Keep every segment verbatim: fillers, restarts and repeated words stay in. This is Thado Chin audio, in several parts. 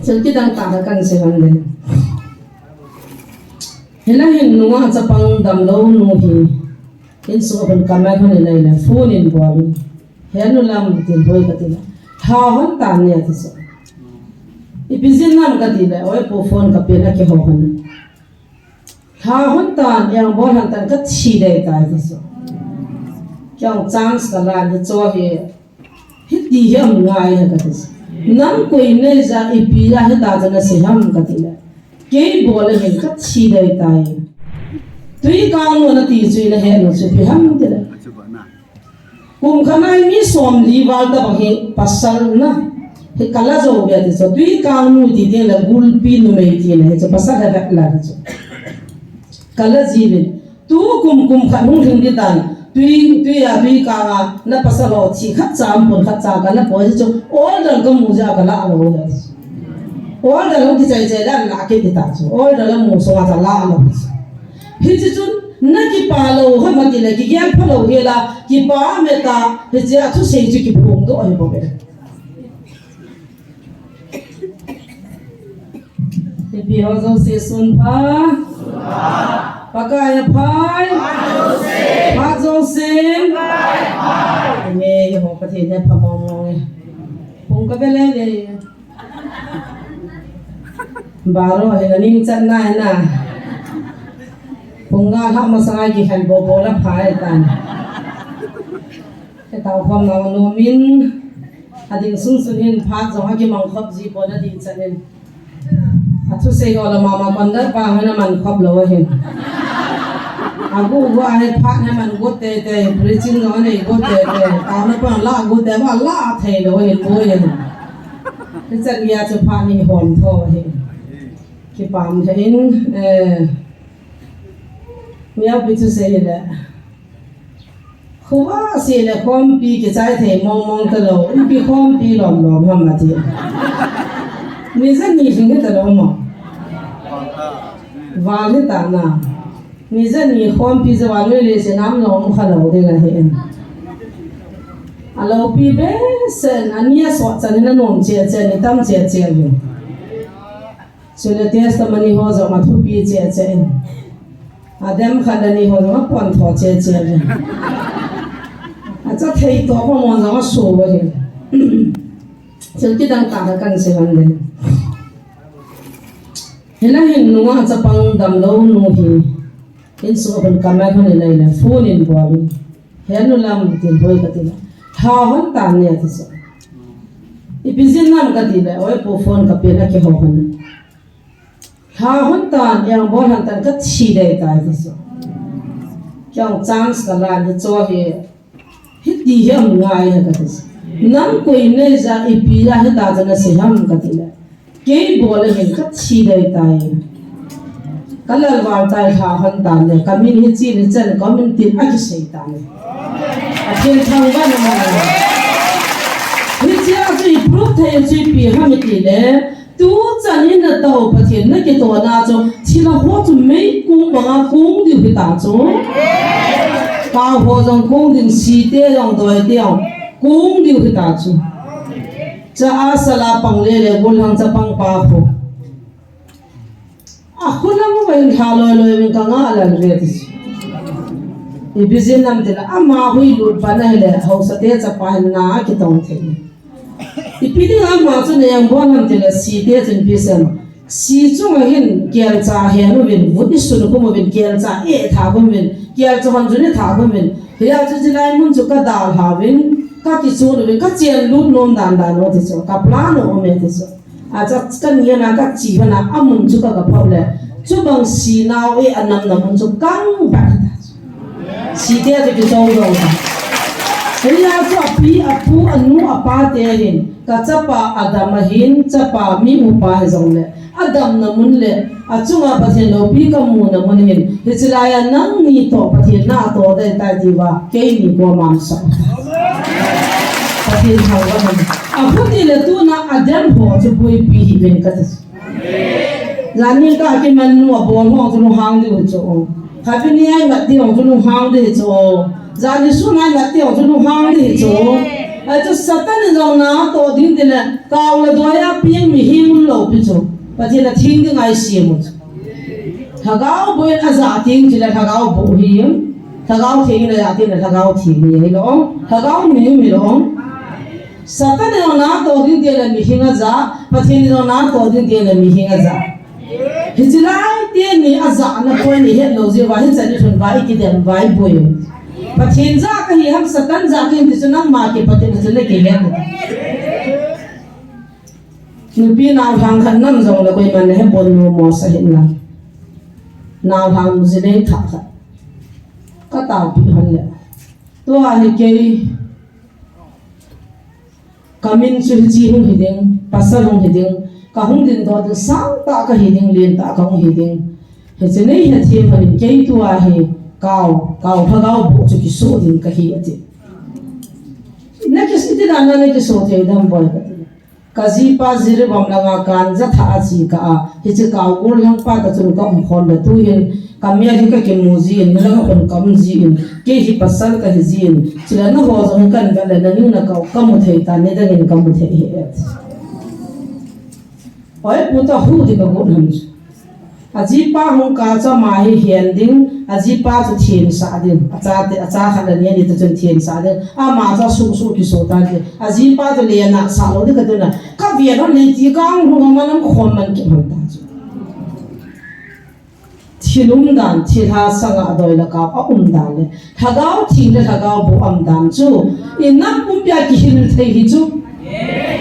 Chun kidang tah khat kan sei hon ding. Hilai hin nungah chapang damlou nu hi insung a kon kamat hon in ahile phone in bol in. Henu lam tin boi kati le. Lha hon tan ne ati chu. Ipi jeh ham kati le, oi pu phone kape na kiho hon. Lha hon tan, eng bol hon tan, kathi dei tai ati chu. Kei chance kala ni chu hi. Hiti hi angai ha kati chu. Nang koi nei ja ipi a hita chu nasei ham kati le. Kei bol le hin kathi dei tai. Tui kang nu nati chu ina he nu chu ipi ham ti le. Kum khat na mi som li val tabang hi pasal na. Hi kala jo be ati chu. Tui kang nu ti ti le gulpi numei ti le hi chu pasal ha la hi chu. Kala ji le. Tu kum kum khat hung lhing di tan. Tui, tui a, tui kang a, na pasal ho thi khat cha, pon khat cha kala poi chu. Order kamu ja kala lou le. Order hung kichai chai la la ke di ta chu. Order la mu so a la lou. Hichi chun, na kipa lou ham ati le, kigel pha lou hi la, kipa me ta, hichi a thusei chu kiphong doh hi bou ve. Ipi ho jouse sun pha. Pakai a phai. Pha jouse. Me ho Pathen he pha mong mong e. Pung ka be le le. Baro hi na ning chan na hi na. Pung nga ha masanga kikhen bo bo la phai tan. Ka tao khom na nom in, a ding sung sun hin phat jong a kimang khop ji pon a ding chan in. A thusei ho la mama kon da pa hana man khop lou hin. A gu gu a he phat na man gu te te, preaching jong a nei gu te te, tao na pa la gu te ba la thei lou hin bo hin. Ni chan ya chu phat ni hom tho hin. Kipah thei in, eh, mi a pi thusei le. Khuva se le khompi kichai thei mong mong talou, ipi khompi lom lom ham ati. Ni jan ni hing talou mo. Val hi ta na. Ni jan ni khompi ja val le se nam lom kha lou ding ahi. A loupi behseh in, ani a sot chan in a nom che che, ni tam che che ahi. Chule testimony ho jong a thupi che che in. A dem khat le ni ho jong a pon tho che che in. A cha thei to ho mo jong a su ba hin. Chun kidang tah khat kan sei hon ding. Hilai hin nungah chapang damlou nu hi. Insung a kon kamat hon in ahile phone in bol in. Henu lam tin boi kati le. Lha hon tan ne ati chu. Ipi jeh ham kati le, oi pu phone kape na kiho hon. Lha hon tan, eng bol hon tan kathi dei tai ati chu. Kei chance kala ni chu hi. Hiti hi angai ha kati chu. Nang koi nei ja ipi a hita chu nasei ham kati le. Kei bol le hin kathi dei tai. Ka lal val tai lha hon tan le, ka min hi chi ni chan, ka min tin a kisei tan le. A thil thang ba na ma. Hichi a chu i proof thei chu ipi ham iti le, tu chan in na tao Pathen na kitoh na chu, thil a ho chu mei kung banga kung diu hita chu. Kau ho jong kung ding, site jong, doite jong, kung diu hita chu. Cha a sala pang le le gulhang chapang pa khu. A khu lang u in lha loi loi min ka nga lal ve ti. Ipi jeh ham ti le ama hui lut pa na hi le haosa te chapa hin na kitong thei. Ipi ding ama chu neng bol ham ti le site chun pi sem. Si chunga hin kelcha hen uvin, vut i sun khum uvin, kelcha e tha khum uvin, kelcha hon jun e tha khum uvin. Hia chu chilai mun chu ka dal ha uvin, ka kichun uvin, ka chen lut nom dan dan u ti chu, ka plan u um e ti chu. A cha ka ni na ka chi hana, a mun chu ka ka phau le. Chu bang si nau e a nam na mun chu kang ba ta chu. Site a chu kichong jong ta. Hia chu a pi, a pu, a nu, a pa te hin. Ka chapa Adam ahin, chapa mi upa hi jong le. A damna mun le, a chunga Pathen loupi ka muna mun hin. Hichi lai a nang ni toh Pathen na toh dei tai ti va, kei ni ko mam sa. Pathen thang va mun. A phuti le tu na a dem ho chu puipi hi ven ka ti. Jani ka kiman nu a bol ho chu lunghang diu chu o. Khatvei ni ai mat diu chu lunghang diu chu o. Jani sun ai mat diu chu lunghang diu chu o. Achu Satan in jong natoh ding tile, kau le doi a peng mihem umlou pi chu. Pathen a theng ding ahi sem u chu. Lhagao boh in ajah teng chule lhagao boh hi. Lhagao theng in ajah teng le lhagao theng hi hilou. Lhagao mihem hilou. Satan in jong natoh ding tile mihem ajah, Pathen in jong natoh ding tile mihem ajah. Hiche lai teni ajahna point ihet lou jeh uva, hichan ilhun uva, ikidem uva, iboi u. Pathen jah kahi ham, Satan jah kahi ham ti chu nangma kipat in chu nakihet u. Nupi naolhang khat nam jongle koiman nahe pon, nu mo sa hin lang. Naolhang nu ji nei thah khat. Ka taopi hon le. Tua hi kei Ka min chu hiche hung hi ding, pasal hung hi ding, ka hung dingdoh ding, sangtah ka hi ding, lentah ka hung hi ding. Hiche nei hethem hon in kei tua hi kau, kau lhagao boh chu kisoh ding ka hi ati. Na kis-, iti dan a na kisoh thei dem boi ka ti. Ka jipa Jiribam langa kan ja thah a che kah a, hiche kau gollhang pa toh chun ka um khom le tu hin, Ka mel hi ka kimu jin, nilanga khun ka um jin, kei hi pasal ka hi jin, chule nangho jong hi kan vet le, nangin na kau, ka mu thei tan, nidang in ka mu thei hih e. Oi, pu toh hu ding ka got ham. Ajipa hung kah chu ama hi hen ding, ajipa chu thensah ding, achate, acha khat le ni, ani toh chun thensah ding, ama chu asuh suh kisoh tan ding, ajipa chu lena sah lou ding ka tuna, ka vet hon le ti kang hung a man um khom man kit hon ta chu. Thil umdan, thilha sanga doi le kau a umdan le, lhagao theng le lhagao boh a umdan chu, inam pumpi a kihil thei hi chu.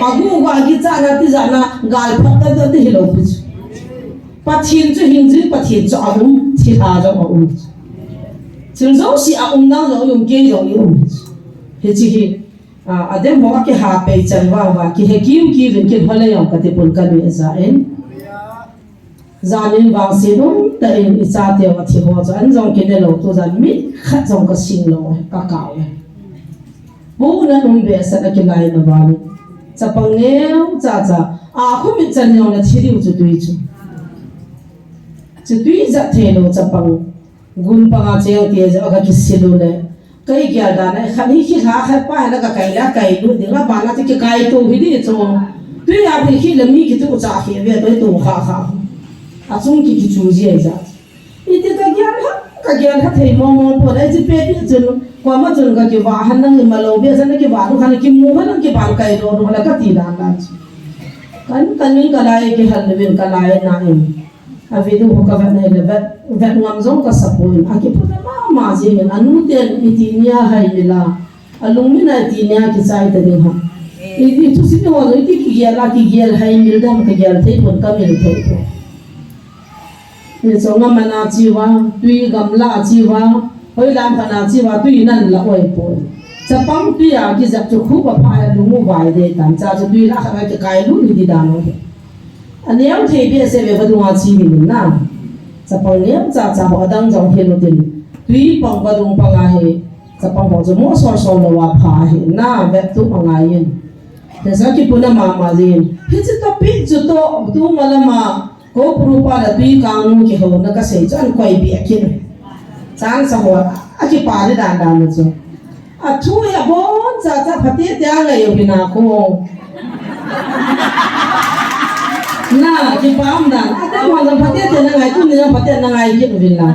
Agu gu a kichatna tijatna, gal phat ta ti hilou pi chu. Pathen chu hing jing, Pathen chu a um, thilha jong a um. Thil jouse a um nang jong i um, kei jong i um. Hiche hi, a, adem ho a kiha pei chan vang vang, kihe kiu kiu vin kin ho le jong ka ti pon ka nui aja in. Janin vangset umtah in i chateu athi ho chu an jong kine lou, tujan mit khat jong ka sing lou, ka kau e. Pu nan um behseh a kilai na vang. Chapang neo cha cha, a khu mit chan jong na thi diu chu tui chu. Chu tui jat thei lou chapang. Gun panga cheng ti jong ka kisil u le. Ka igel dan a, khat hi khi lha khat pa hi la ka kai la kai lut ding la, ban a ti kikai to hi di chu. Tui a phi khi la mi kitu cha khi ve to tu kha kha. Achung ki kichu ji ai ja. Iti ka gel ha, ka gel ha thei mo mo po na ji pe ti chun. Koima chun ka kiva han nang i ma lou be sa na kiva lu khan kimu han nang kiban kai do do la ka ti dan dan chu. Kan, kan min ka lai kihal le vin ka lai na in. A video ho ka vet nai le vet, vet ngam jong ka sa poi. A kipuna mama jing in, anu ten iti nia hai mila. A lungmin a iti nia kichai ta ding ham. I, i thusim ho jong iti kigel a kigel hai mil dam kigel thei pon ka mil thei pon. Ni chong a man a chi uva, tui gamla a chi uva, hoilam phat a chi uva, tui nan la oi pon. Chapang tui a kijap chu khup a pha a lung u vai dei tan cha chu tui la kha kikai lut hi di dan u. Aneo thei behseh ve vadung a chi ni na. Chapang neo cha cha ho adang jong hi lutin. Tui pang vadung pang a hi. Chapang ho chu mo sol sol lou a pha hi na vet tu angai in. Te sa kipuna mama jin. Hiche topic chu to tu malama ko puru pa la tui kang nu kihouna ka sei chu an koi bia kin. Chang sa ho a kipa ni dan dan chu. A thu hi abon cha cha phatecha ngai u hi na ko. Na, kipa um dan. Ate mo jong phatecha na ngai, tuni jong phatecha na ngai kit u hi na.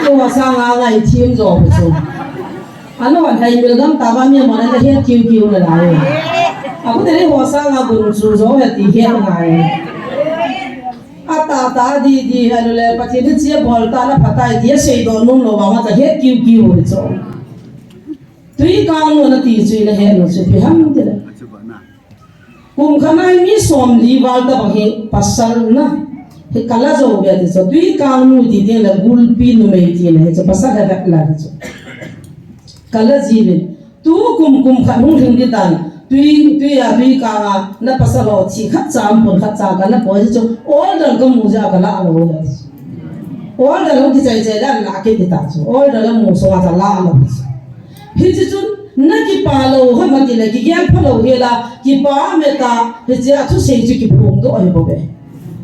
Ko wa sanga ngai thim jo u chu. Ano wan hai mil gam ta ba mi mo na het kiu kiu na lai. Aku te ni ho sanga gun chu jo he ti het ngai. Ata ta di di, anu le Pathen ni chia bol ta na phatai ti a sei do nung lou vang a ta het kiu kiu u hi chu. Tui kang nu na ti chu i na he nu chu ipi ham ti le. Kum khat na mi som li val ta bang hi pasal na. Hi ka la jo ve ti chu. Tui kang nu ti ding le gulpi numei ti na hi chu pasal he vet la hi chu. Ka la ji ve. Tu kum kum khat hung lhing ti tan. Tui, tui a, tui kang a, na pasal ho thi khat cha, pon khat cha ka na poi chu. Order ka mu ja ka la lo hi. Order ho kichai chai la na ke ti ta chu. Order la mu so ta la lo. Hiche chun, na kipa lou, ham ti le, kigel pha lou hi la, kipa me ta, hiche a thusei chu kiphong doh hi bou ve.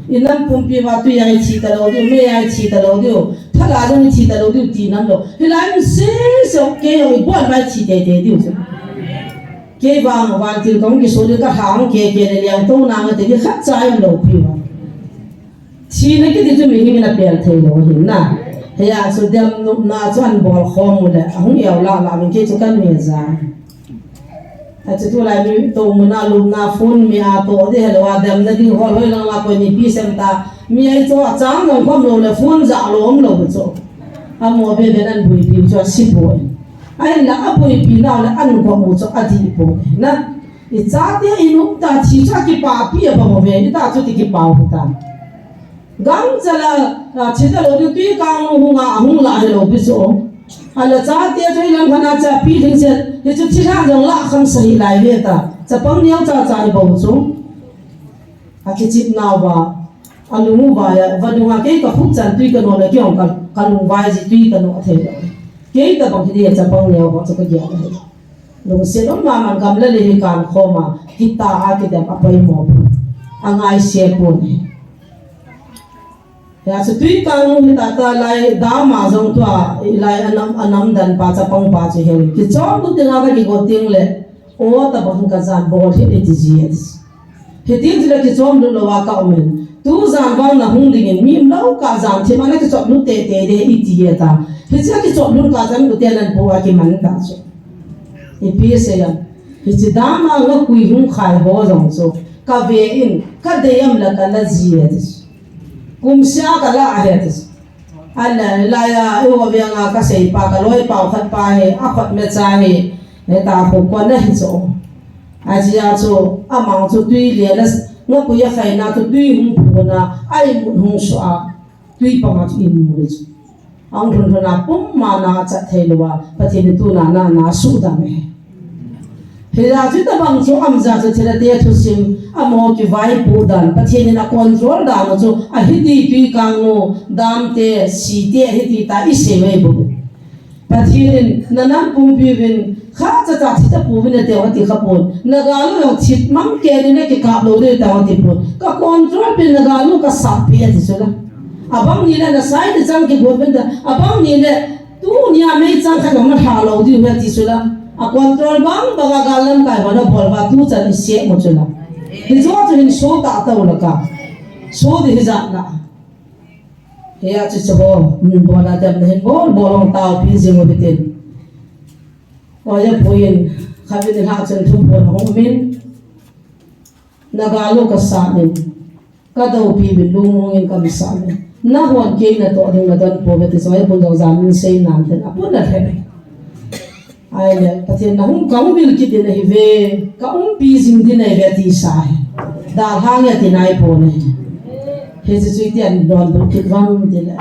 I nam pumpi uva tui a i thi ta lou diu, mei a i thi ta lou diu, thala jong i thi ta lou diu, ti nam lou. Hilai mi se se, kei jong i bol uva i thi tei tei diu chu. Kei vang vantil kong kisu ding ka hang ke ke le liang to na nga te ki khat cha em lo pi va. Thina kiti chu mihem in apel thei lou ahi na. Hia chu dem nopna chu an bol khom u le, ahung eo la la min kei chu kan mi ja. Achu tulai mi to muna lupna phone mi a to de hello a dem na ding hol hoi lang la koi ni pi sem ta. Mi ai chu achang nang khom lou le phone ja lou um lou chu. Amo be be nan bui pi chu asi poi. Ahinla apuipi nau le an gom u chu adih poi na. I chate i nop ta thi chu akipapi a bang uve, i ta chu ti kipa u ta. Gangcha la, a, thi ta lou ding tui kang hung a, hung la hi lou pi chu. Ala chate chu i lam khana cha pi ding set, hi chu thi la jong la kham sa hi lai ve ta. Chapang neo cha cha hi bou chu. Akichip nau va, alung u vai a, vadung a kei ka khup chan tui ka no le kei ong ka, ka lung vai ji tui ka no thei lou. Kei tabang hi dia chapang neo ho chu ka gia le. Lungset um mama gam le le hi kan khom a, kita a kidem a poimo pon. A ngaise pon hi. Hia chu tui kang nu hi tata lai dam a jong tua, i lai anam, anam dan pa chapang pa chu hi. Kichom lut ding a ka kigo ding le, o tabang ka jan bol hi le ti ji e. Hitin chu le kichom lut lou a ka um in. Tu jan vang na hung ding in, mi um lou ka jan thim a na kichom lut te te de i ti e ta. Hiche kichom lut ka jan lut te nan po a kiman ta chu. Ipi sei a. Hiche dam a nga kui hung khai ho jong chu. Ka ve in, ka dei am la ka la ji e ti chu. Kum sia ka la a he ti chu. Ala, lai a, i ho veng a ka sei pa, ka loi pau khat pa hi, a khut me cha hi, he ta khu ko na hi chu. Ajia chu, amang chu tui le la, nga kui a khai na chu tui hung phu na, ai mu hung so a, tui pa ma chu i mu le chu. Ang hun hun a pum ma na cha thei lou a, Pathen tu na na na su da me. Hia chu tabang chu amja chu thilha te thusim, amo kivaipo dan, Pathen in a control dan chu, ahiti tui kang nu, dam te, si te, ahiti ta i sei ve bu. Pathen in, na nam pumpi vin, kha cha cha thi ta pu vin a te wa ti kha pon. Na ga lu yong thit mang ke ni na kikap lou de ta wa ti pon. Ka control pi na ga lu ka sap pi a ti chu la. Abang ni le na sai ni chang kigot vin ta. Abang ni le Tunia meichang khat jong na lha lou diu ahi ti chu la. A control bang bang a gal lamkai ho na bol uva tuchan i seh mo chu la. Hichu chu hin so ta tau la ka. So di hi jat na. Hia chu chu ho, min bol a dem na hin bol, bol hong tao pi jing u hitin. Oya puin, khavin hla chun thu bol hong min. Na gal u ka sa min. Ka dopi uvin lungmong in ka masa le. Nahon kei natoh ding nadon pouve ti chu ahipon jong jan min sei nan ten apun alhep e. Ahile, Pathen na hung kahung vil kit ding ahi ve, ka umpi jing ding ahi ve ti sa hi. Dalha nge ti nai pon ahi. Hiche chu iti an donbut kit vang ti le.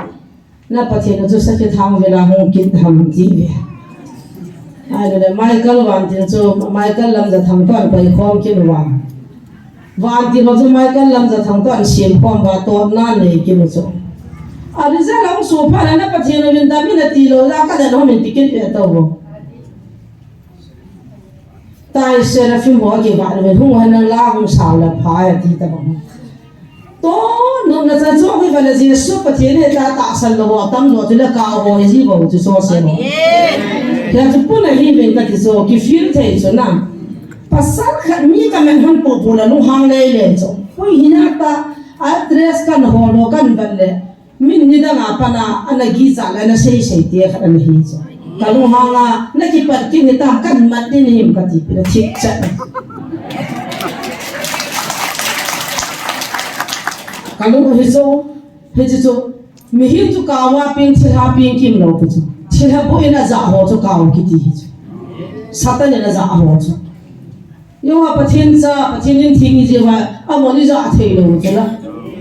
Na Pathen chu sakhi thang vela hung kit ham ti ve. Ahile Michael vantil chu, Michael Lamjathang toh an pai khom kit uva. Vantil ho chu Michael Lamjathang toh an sem khom uva totna nei kit u chu. A result ahung so phat le na Pathen uvin dam in ati lou jeh a ka den hom in ti kit ve tau vo. Tai Seraphim ho kivah le hung hen lang la hung sao le pha e ti ta bang. Totnopna chan chu hi vale Jesu Pathen hi ta tahsan lou ho atam jo chu le ka ho hi ji bou chu so se ho. Amen. Hia chu puna hi ven ka ti chu ki feel thei chu na. Pasal khat mi ka men hon po po la lunghang lei le chu. Pui hi na ta address kan ho lo kan vat le. Min nidang a pat a, ana gija le, ana sei sei te khat ana hi chu. Ka lunghang a, na kipat kit ni ta, kan mat ni him ka ti pi na thik chat. Ka lung hi chu, hi chu chu, mihem chu kau a peng, thilha peng kim lou pi chu. Thilha bu in a ja ho chu kau kiti hi chu. Satan in a ja ho chu. Jong a Pathen cha, Pathen in theng i jeh uva, amon i ja thei lou chu la.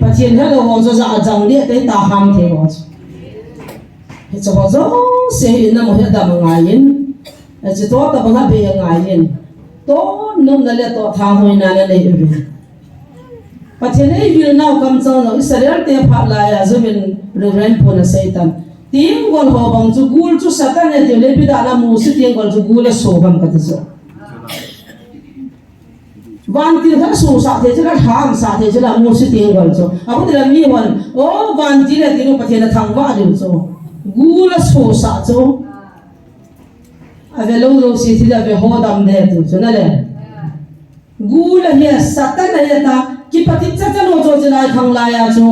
Pathen helou ho chu ja jang deh te ta ham thei ho chu. Hiche ho jouse hi na mo hi dam ngai in. Hiche toh tabang a be ngai in. Totnopna le toh thahoina na nei uvin. Pathen eivil nau kamchang jong Israel te phat lai a jovin Reverend Pu na sei tan. Tenggol ho bang chu gul chu Satan e tiu le ipi dan a Mose tenggol chu gul a so ham ka ti chu. Vantil khat sosah thei chu la, lha sah thei chu la, Mose tenggol chu. Ahung ti la mi hon, o vantil a ti nu Pathen a thangvah diu chu. Gul a sosah chu. Ave lou lou si thi da ve ho dam de tu chu na le. Gu la hi Satan a hi ta, ki patit cha cha lo cho chi lai khang lai a chu.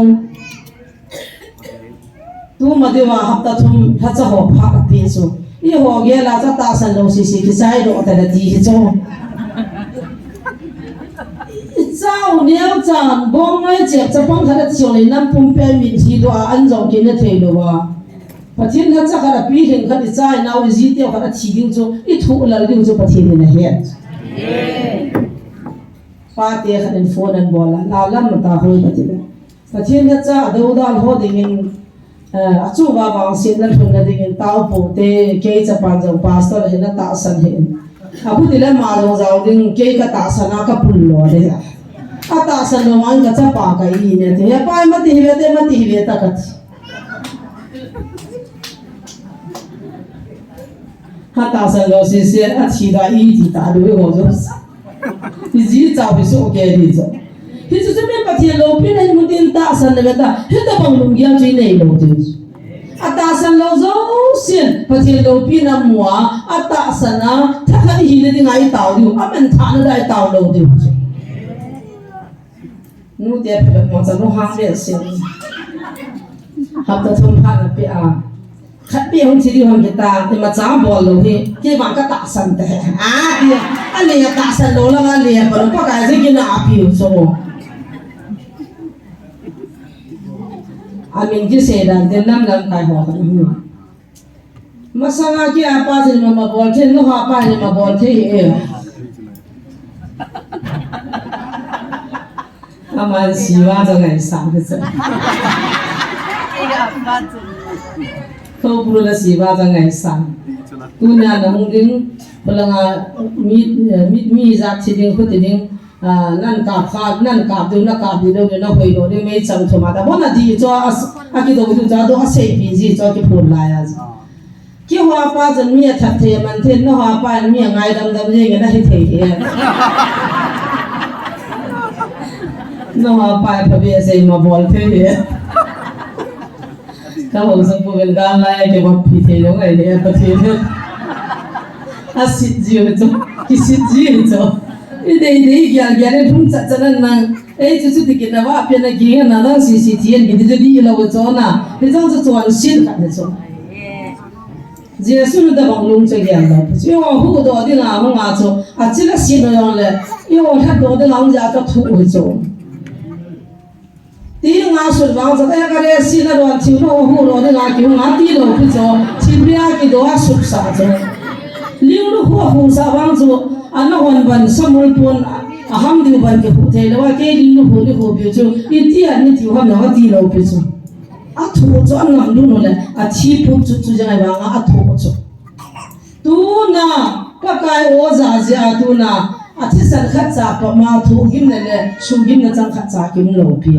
Tu ma diu a hapta thum lha cha ho pha ka pi chu. I ho ge la cha tahsan lou si si ki sai do ta da ti hi chu. I chau neo chan bong ngai chep cha pang kha da chi le nam pum pe min thi do a an jong ki ne thei lo wa. Pathian lhacha khat a pi lhing khat i cha i nau i ji teu khat a thi ding chu i thuh lal ding chu Pathian in a het. Pa te khat in phone an bol a, la lam ta hoi ka ti le. Pathian lhacha a do dal ho ding in, eh, a chu va vang sin na thun na ding in tau po te kei cha pan jong pastor hin a tahsan hin. A khu ti le ma jong jao ding kei ka tahsan a ka pul lo de. A tahsan lo man ka cha pa ka i ne te. Ya pa ma ti hi ve te ma ti hi ve ta ka ti. Ha tahsan lo si si a thi da i ti ta du ho jo. I ji cha bi so ke di jo. Hi chu chu mi Pathian loupina hin mun tin tahsan le ta. Hi ta bang lung ya chu i nei lo ti. A tahsan lo jo si Pathian loupina mu a a tahsan a tha kha hi le ding a i tau diu. A man tha na da i tau lo diu. Nu te phe mo cha nu hang le si. Hapta thum pha na pe a. Khat pi hung chi di hung kita, ima cha bol lo hi, kei vang ka tahsan te. A, ti, a le tahsan lo la, a le pa lo pa ka ji ki na a pi u cho. A min ki se dan te nam lam kai ho ka. Masanga ki a pa ji ma ma bol the, no ha pa ji ma bol the e. Aman siva jong ngaisang hi chu. Ko puru la siva jong ngaisang. Tuna na hung ding, polanga mi, mi, mi jat thi ding, khuti ding, ah, nan kap kha, nan kap ding, na kap ding, na hoi lo ding, mei chang thuma ta. Bona di cho, as, a ki do ding cho, do a sei pi ji cho, ki phun lai a. Kihua pa chun mi a that thei a man thei, nahua pa in mi a ngaidam dam jeng in ahi thei hi. Nahua pa in phabep a sei ma bol thei hi. Ka hou sung pu vel gal lai a kibol pi thei lo ngai hi, Pathen hi. A sit ji hi chu, ki sit ji hi chu. I dei dei, i gial gial, i lhum chat chat nan nang. Ei chu chu tikin na va pian na ging na nang si si thien ki di di lo chu na. Hi chang chu chuan sin khat hi chu. Jesu nu da bang lung che gial lo. Chu ho hu do ding a hung a chu. A chila sin lo yong le. Yo lhat do ding a hung ja ka thu hi chu. Ti nga sut vang chu, eh, ka re si na don thiu no hu lo ding a ki hung a ti lo pi chu. Thim ria ki do a suk sa chu. Ling lu hu hu sa vang chu. Ana hon ban samul pun a ham diu ban ki hu thei lo a ke ling lu hu ni hu pi chu. I ti a ni tiu ham lo a ti lo pi chu. A thu chu a ngam lhun u le, a thi put chu chu jang ai vang a, a thu chu. Tuna, Pakai o ja jia tuna, a thisan khat cha pa ma thu gim le le, su gim na chang khat cha kim lo pi.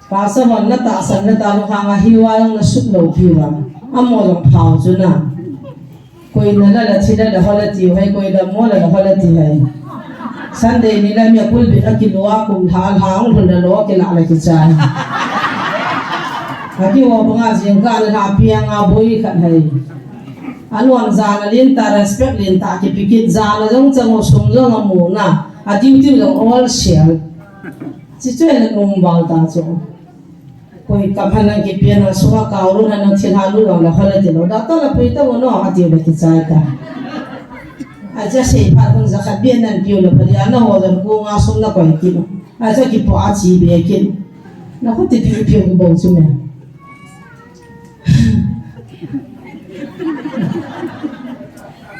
Pastor hon na tahsan na ta lu hang a hi wa na sut lo pi wa. A mo lo phau chu na. Koi na la la thi la la ho la ti hai, koi da mo la la ho la ti hai. Sunday ni la mi a pulpit a ki lua kum lha lha ung hun la lo ki la la ki chai. A ki ho banga jing ka la la piang a boi khat hai. A nuam jan a lin ta respect lin ta ki pikit jan a jong chang u sum jong a mu na. A tiu tiu jong all share. Chi chu en um bal ta chu. Koi kam han nang kipian a sunga kau lut han nang thil ha lut vang la hol a ti lo. Doctor la pui ta mo no a ti le kichai ta. A cha sei phat hun za khat bian nan piu la pali a na ho dan ko nga sum na koi ti lo. A cha ki po a chi be kin. Na khu ti piu piu ki bong chu me.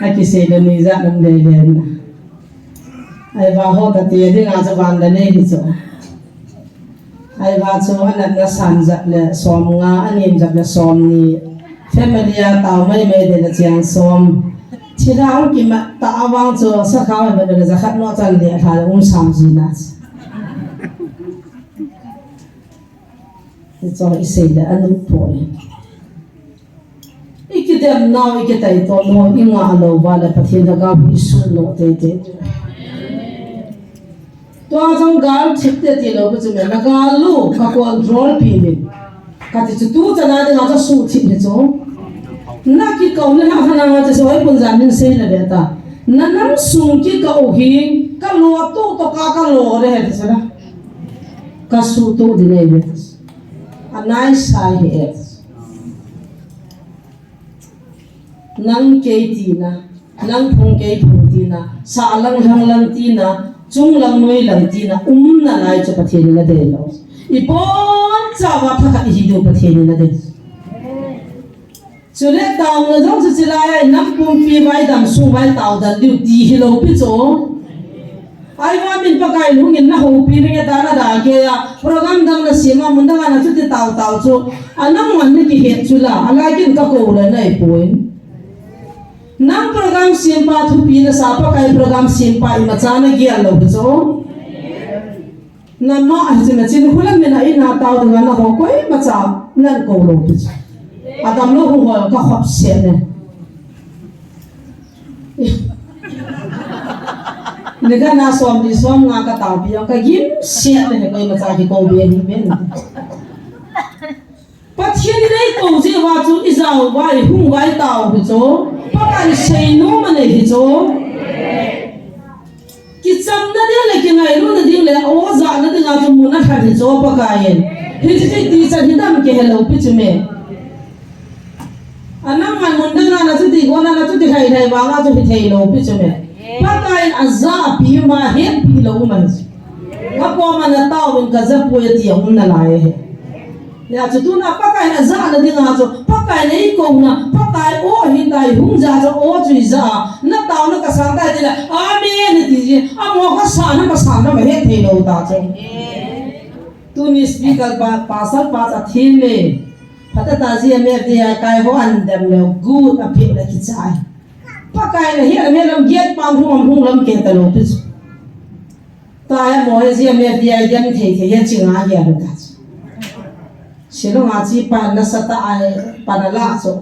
A ki sei da ni za nam le le na. Ai va ho ta ti ding a cha van da nei hi chu. Ai va chu a natna san jat le som nga, a nem jat le som ni. Family a tau mai mai de le chiang som. Thil a hung kimat ta a vang chu sa kha mai mai de le za khat no chan le tha um sam ji na. Ti chu i sei le a nu po le. I kidem nau, i kitai to mo, i nga lo va le Pathen da ka bu i su no te te. Tua jong gal thip te ti lo bu chu me na gal lu ka control pi ni. Kati chu tu chana dinga chu suhthip hi chu. Na kikou na hah hana chu soi pun jan min sei na ve ta. Na nam sung kikou hi ka lo tu to ka ka lo re he chu na. Ka suh tu di nei ve. A nai sai he. Nang kei tina, nang phung kei phung tina, sahlang lhanglang tina, chunglang noilang tina, umna lai chu Pathen in adei lou. Ibon chauva thakhat ihi diu Pathen in adei. Chule taona jong chu chilai a, nam pumpi vai dam sung vai tao dan diu ti hilou pi chu. Ahivangin Pakai in hungin na houpi ding e ta na da kei a, program dang na sem a, mun dang a na chuti tao tao chu, a nangman na kihet chu la, a lai kin ka kou le na ipoi. Nang program sempa thupi na sa Pakai program sempa imacha na gel lou chu. Na ma a hiche na chin hulam na in a tao ding a na ho koimacha nan kou lou pi chu. A dam lou hung hol ka khop se ne. Ni ka na som ni som nga ka tao pi ka gim siat le ko ma cha ki ko be ni ben. Pathen in eikou jeh uva chu i jao uva i hung uva i tao hi chu. Pakai sei nom anei hi chu. Kichamna ding le kingailutna ding le o jahna dinga chu mun alha hi chu Pakai in. Hiche chu ti chan hi dam kihe lou pi chu me. A nangman mun dang a na chuti, kona na chuti hai hai vanga chu hithei lou pi chu me. Pakai in ajah pi ma, hetpi lou ma chu. Ka koma na tao in ka ja poi ati a um nalai e. Hijeh chun tuna Pakai in ajahna dinga chu, Pakai in eikou na, Pakai o hitai hung ja chu o chu i ja a, na taona ka sang tai ti le, amen ti ji, amo ka sa na ka sa na ma hethei lou ta chu. Tuni speaker pa, pastor pa cha thim e. Phatah a G M F D I kai ho an dem leu, good a peh le kichai. Pakai na hi a me lam giat pang hung am hung lam ke ta lou pi chu. Ta he mo he G M F D I dem thei thei he chinga he a ta chu. Shillong a chi pan na sa ta ai pan a la chu.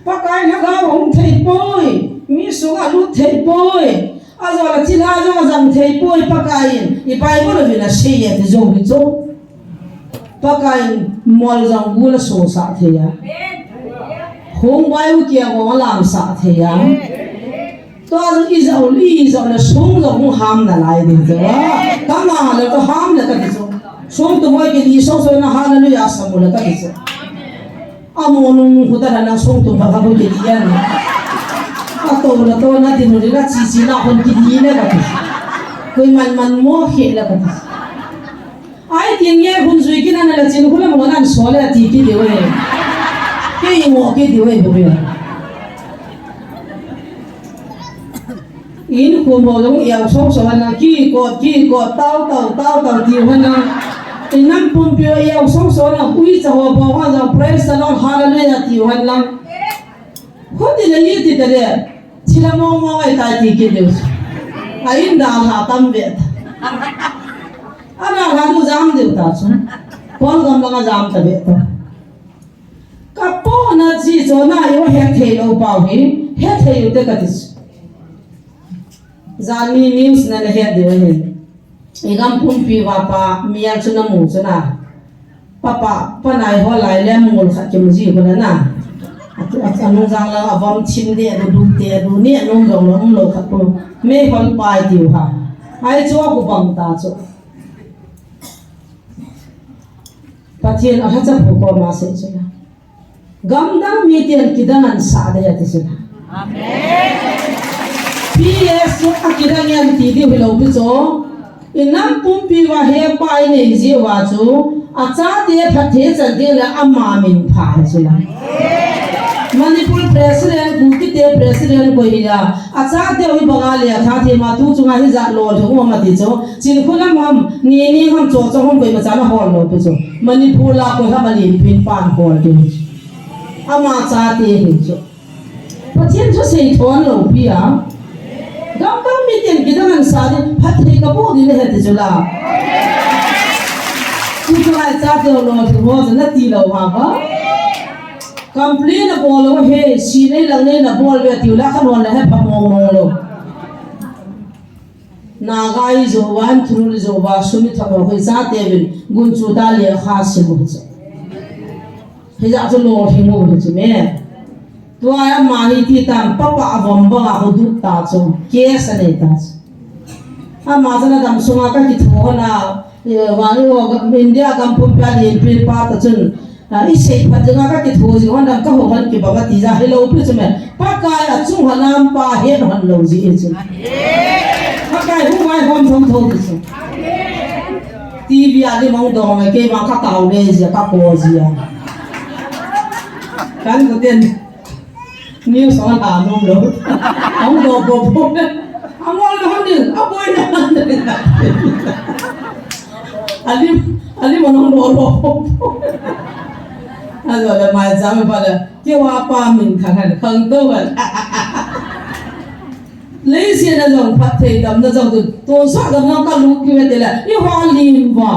Pakai na ga hung thei poi, mi sunga lut thei poi. Ajo la thilha jong ajam thei poi Pakai in. I Bible a vin asei e ti jong hi chu. Pakai in mol jong gul asosah thei a. Hung bai u kia gong alamsah thei a. Tua jong i jao le, i jao le sung jong hung ham nalai ding chu. Ka nga le ka ham le ka ti chu. Sung tu moi kiti sung sung na hallelujah sam u le ka ti chu. Amo nung khu ta na sung tu pha pha khu kiti yan. Ato na to na ti nu le na chi chi na hon kiti le ka ti. Koiman man mo khe le ka ti. Ai tin nge hun jui kin ana la chin khu lam hon an so le ti kit diu e. Kei ngo kit diu e bu be. In khu mo long iau song song ana ki kot ki kot tao tao tao tao ti hon lang. In nam pumpi iau song song na ui cha ho bo hon lang praise the Lord hallelujah ti hon lang. Khuti le iti te le, thila mong mong ai tai ti kit diu. A in dalha tam ve ta. A dalha nu jam diu ta chu. Kol gam langa jam ta ve ta. Ka po na chi cho na i va hethei lou pau hi, hethei u te ka ti chu. Jani news na na het diu ahi. I gam pumpi uva pa, mial chu na mu chu na. Papa, panai ho lai le mol khat kimu ji ko na na. A, a, anung jang la avom thim de, adu du te, adu ne, anung jong lo, um lo khat ko. Me hol pai tiu ha. Ai chu a ku bang ta chu. Pathen a hacha phu ko ma se chu na. Gamdang miten kidang an sah ding ati chu. Amen. P S chu akidang an ti diu hilou pi chu. I nam pumpi uva hepa inei jeh uva chu. Achate phatthei chan ding le ama min pha hi chu la. Manipur President, Kukite President koi hi a. Achate u hi banga le atha thei ma tu chunga hijat lolhing um ati chu. Chinkholam ham, Nining ham, Chochong ham koimacha na hol lou pi chu. Manipur la koi ham a len pin pan hol ding. Ama chate hi chu. Pathen thusei thon lou pi a. Gamdang miten kidang an sah ding, phatthei ka boh ding na he ti chu la. Tuchung a chate u lolhing ho chu na ti lou ha ba. Complain na bol lou he, si nei lang nei na bol ve tiu la kha non la he pha mong mong lou. Naga i jo uva, Thrul i jo uva, sum i thap uva, koi chate uvin, gunchu ta lekha sim u chu. Hijeh chun lolhing u hichu me. Tua ama hi ti tam papa avom banga khu dut ta chu. Case anei ta chu. Ama chun adam sunga kakitho na, eh, vang i o India gam pumpi a din pi pa ta chun, ah, isei phat dinga kakitho jing hon dam kaho hon kibang ati ja hilou pi chu me. Pakai achung hanam pa het hon lou ji chu. Pakai hu mai hom thom tho ti chu. TV a lim ahung dong mai, keima ka tao le jia, ka ko jia. Kan ko ten. News ahung la nom lou. Ahung dong po po. Ahung dong po po. Alim, alim ahung dong po po. Ajo le mai jam pa le. Keiho pa min khang han khang to ba. Leiset a jong phatthei damna jong chu, tonsot damna ka lut kit ve tile, eiho lim uva.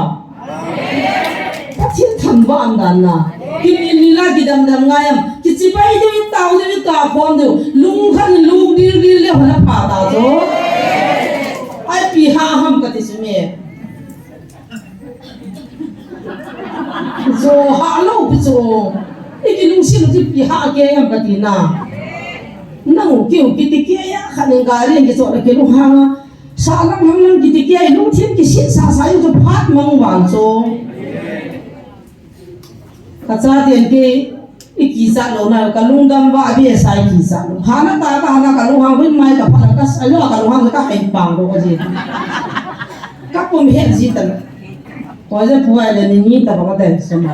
Pathen thangvah dan na. Kimil lila kidam dam ngai am. Kichibai diu, tao diu, ka khom diu. Lungkhat in lung dil dil le hona pha ta chu. Ipi hah ham kati chu me. Jo hah lou pi chu. I kilungset u chu ipi hah kei am kati na. Nang u keu kiti kei a khat in gari in kichot le kilunghang a. Sahlang hanglang kiti kei a i lungthim kisetsah sa u chu phat mang val chu. Ka chaten kei i kichat lou na, ka lungdam va a be sa i kichat lou. Hana ta ka hana ka lunghang hun mai ka phat ka sa lo ka lunghang ka hai pang lou ka ji. Ka pum het ji ta. Ko je pu ai le ni ni ta ba ka te so ma.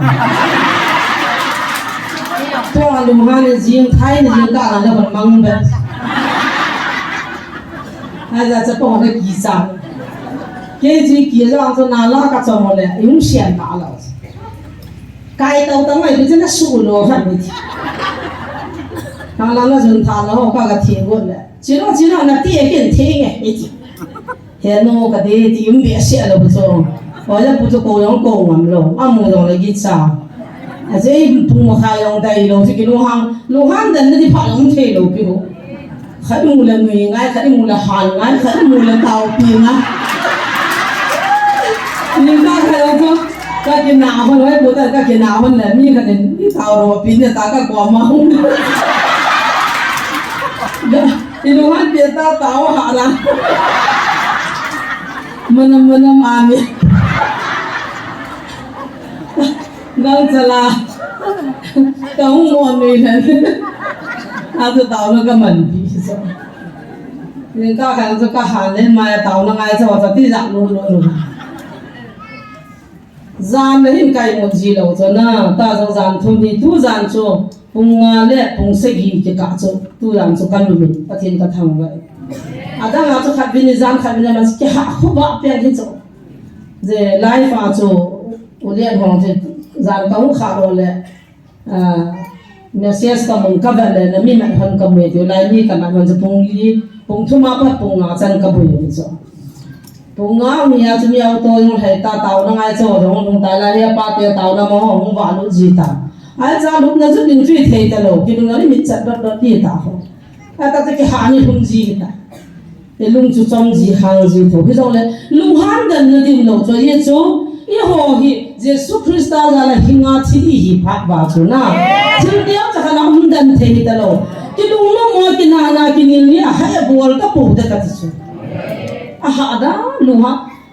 To a lunghang ni jing thai ni jing ka na le hon mang be. Hai ja cha ko na kichat. Kei ji kichat ang so na la ka cho mo le, i hung sian ta la. Kai tau tang mai bichana su lo han mi ti. Tang la na jun tha lo ka ka thi got le. Chino chino na ti e ken thi nge mi ti. He no ka de ti um bi a sia lo bu cho. Wa ya bu cho ko yong ko ngam lo. A mu yong le gi cha. A je pu mo kha yong dai lo ti ki lo hang. Lo hang dan na ti pha yong thei lo pi ho. Khat i mu le nui ngai, khat i mu le han ngai, khat i mu le tao pi ngai. Ni ka kha lo ko, ka kina hon, hoi bu ta ka kina hon le, mi khat in, ni tao ro pi ne ta ka ko ma hon. I lu han pi ta tao ha la. Manam, manam, amen. Nang chala. Ka hung mo nui hen. A chu tao na ka man pi so. Ning ka khang chu ka han len mai tao na ngai cho ta ti ja lu lu lu. Jan na hin kai mo ji lo cho na. Ta jong jan thum ni tu jan chu. Pung nga le pung sagi kikah chu. Tu jan chu ka lu min. Pathen ka thangvah. A dang a chu khat vin jan khat vin a man ki ha khu ba pian hi cho. Je live a chu u Lian Hong chu jan ka hung kha lo le, ah, message ka mun ka vet le na mi man hon ka mu ti lai mi ka man hon chu pung li, pung thum a pat pung nga chan ka bu ti chu. Pung nga mi a chu mi auto jong hai ta tao na ngai cho jong hung ta la le pa te tao na mo hung va lu ji ta. Ai cha lu na chu din chu thei ta lo, ki lu na ni mi chat dot dot ti ta ho. A ta te ki ha ni hung ji ta. E lung chu chom ji hang ji tho. Hi jong le, lunghan dan na ding lo chu, ye chu, i ho hi, Jesu Christa jal a hinga thi i hi phat ba chu na. Thil tiang cha khala um dan thei hi ta lo. Ki lung no mo ki na na ki nil ni a ha e bol ta po ta ka ti chu. A ha da, lung ha.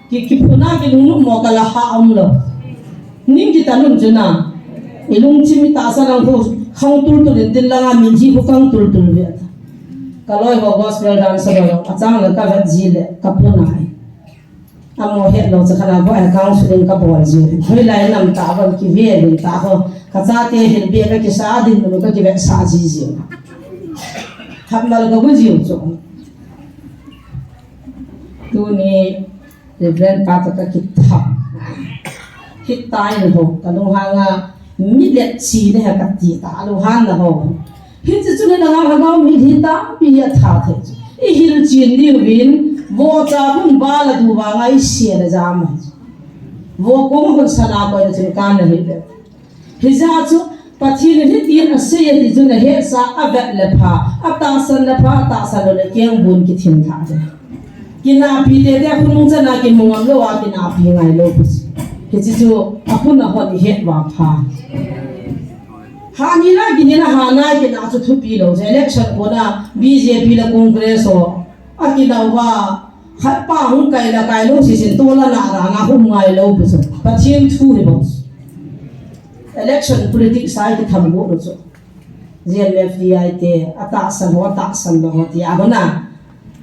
Ki, ki phuna ki lunglut mo ka la ha um lo. Ning ki ta lum chu na. I lungthim i tahsa lang khu khang tul tul in tin langa min hi khu khang tul tul ve ta. Ka loi ho gospel dance lo. A chang le ka vet ji le ka phuna ai. A mo het lo cha khala bo ai counseling ka bol ji. Hoi lai nam ta bang ki ve lin ta ho. Ka cha te hin be ka ki sa din lo ka ki ve sa ji ji. Hap mal ka bu ji chu. Tuni Reverend pa to ka kitham. Hitai ho, ka lunghanga mi le chi ne ha ka ti ta, lunghan na ho. Hichu chu ne na ha ga mi hi ta, pi ya tha the. I hil chin diu vin, vo cha hun ba la du ba ngai sia le jam. Vo ko hun sana ko le chin kan le hi le. Hijeh chun, Pathen in hitin asei ati chun ahetsa, avet le pha, atahsan le pha, atahsan lou le keng bun kithin lhah ding. Kinahpi tete khonung chana kimu ngam lou a, kinahpi ngai lou pi. Hiche chu, apun ahon ihet uva pha. Hani na kini na hana kina chu thupi lou. Election kona B J P le Congress ho. Akina uva. Khat pa hung kai la kai lou sisin tola na ra na hung ngai lou pi chu. Pathen thu hi bou. Election politics a kitham go lou chu. G M F D I te, atahsan ho, atahsan lou ho ti a hona.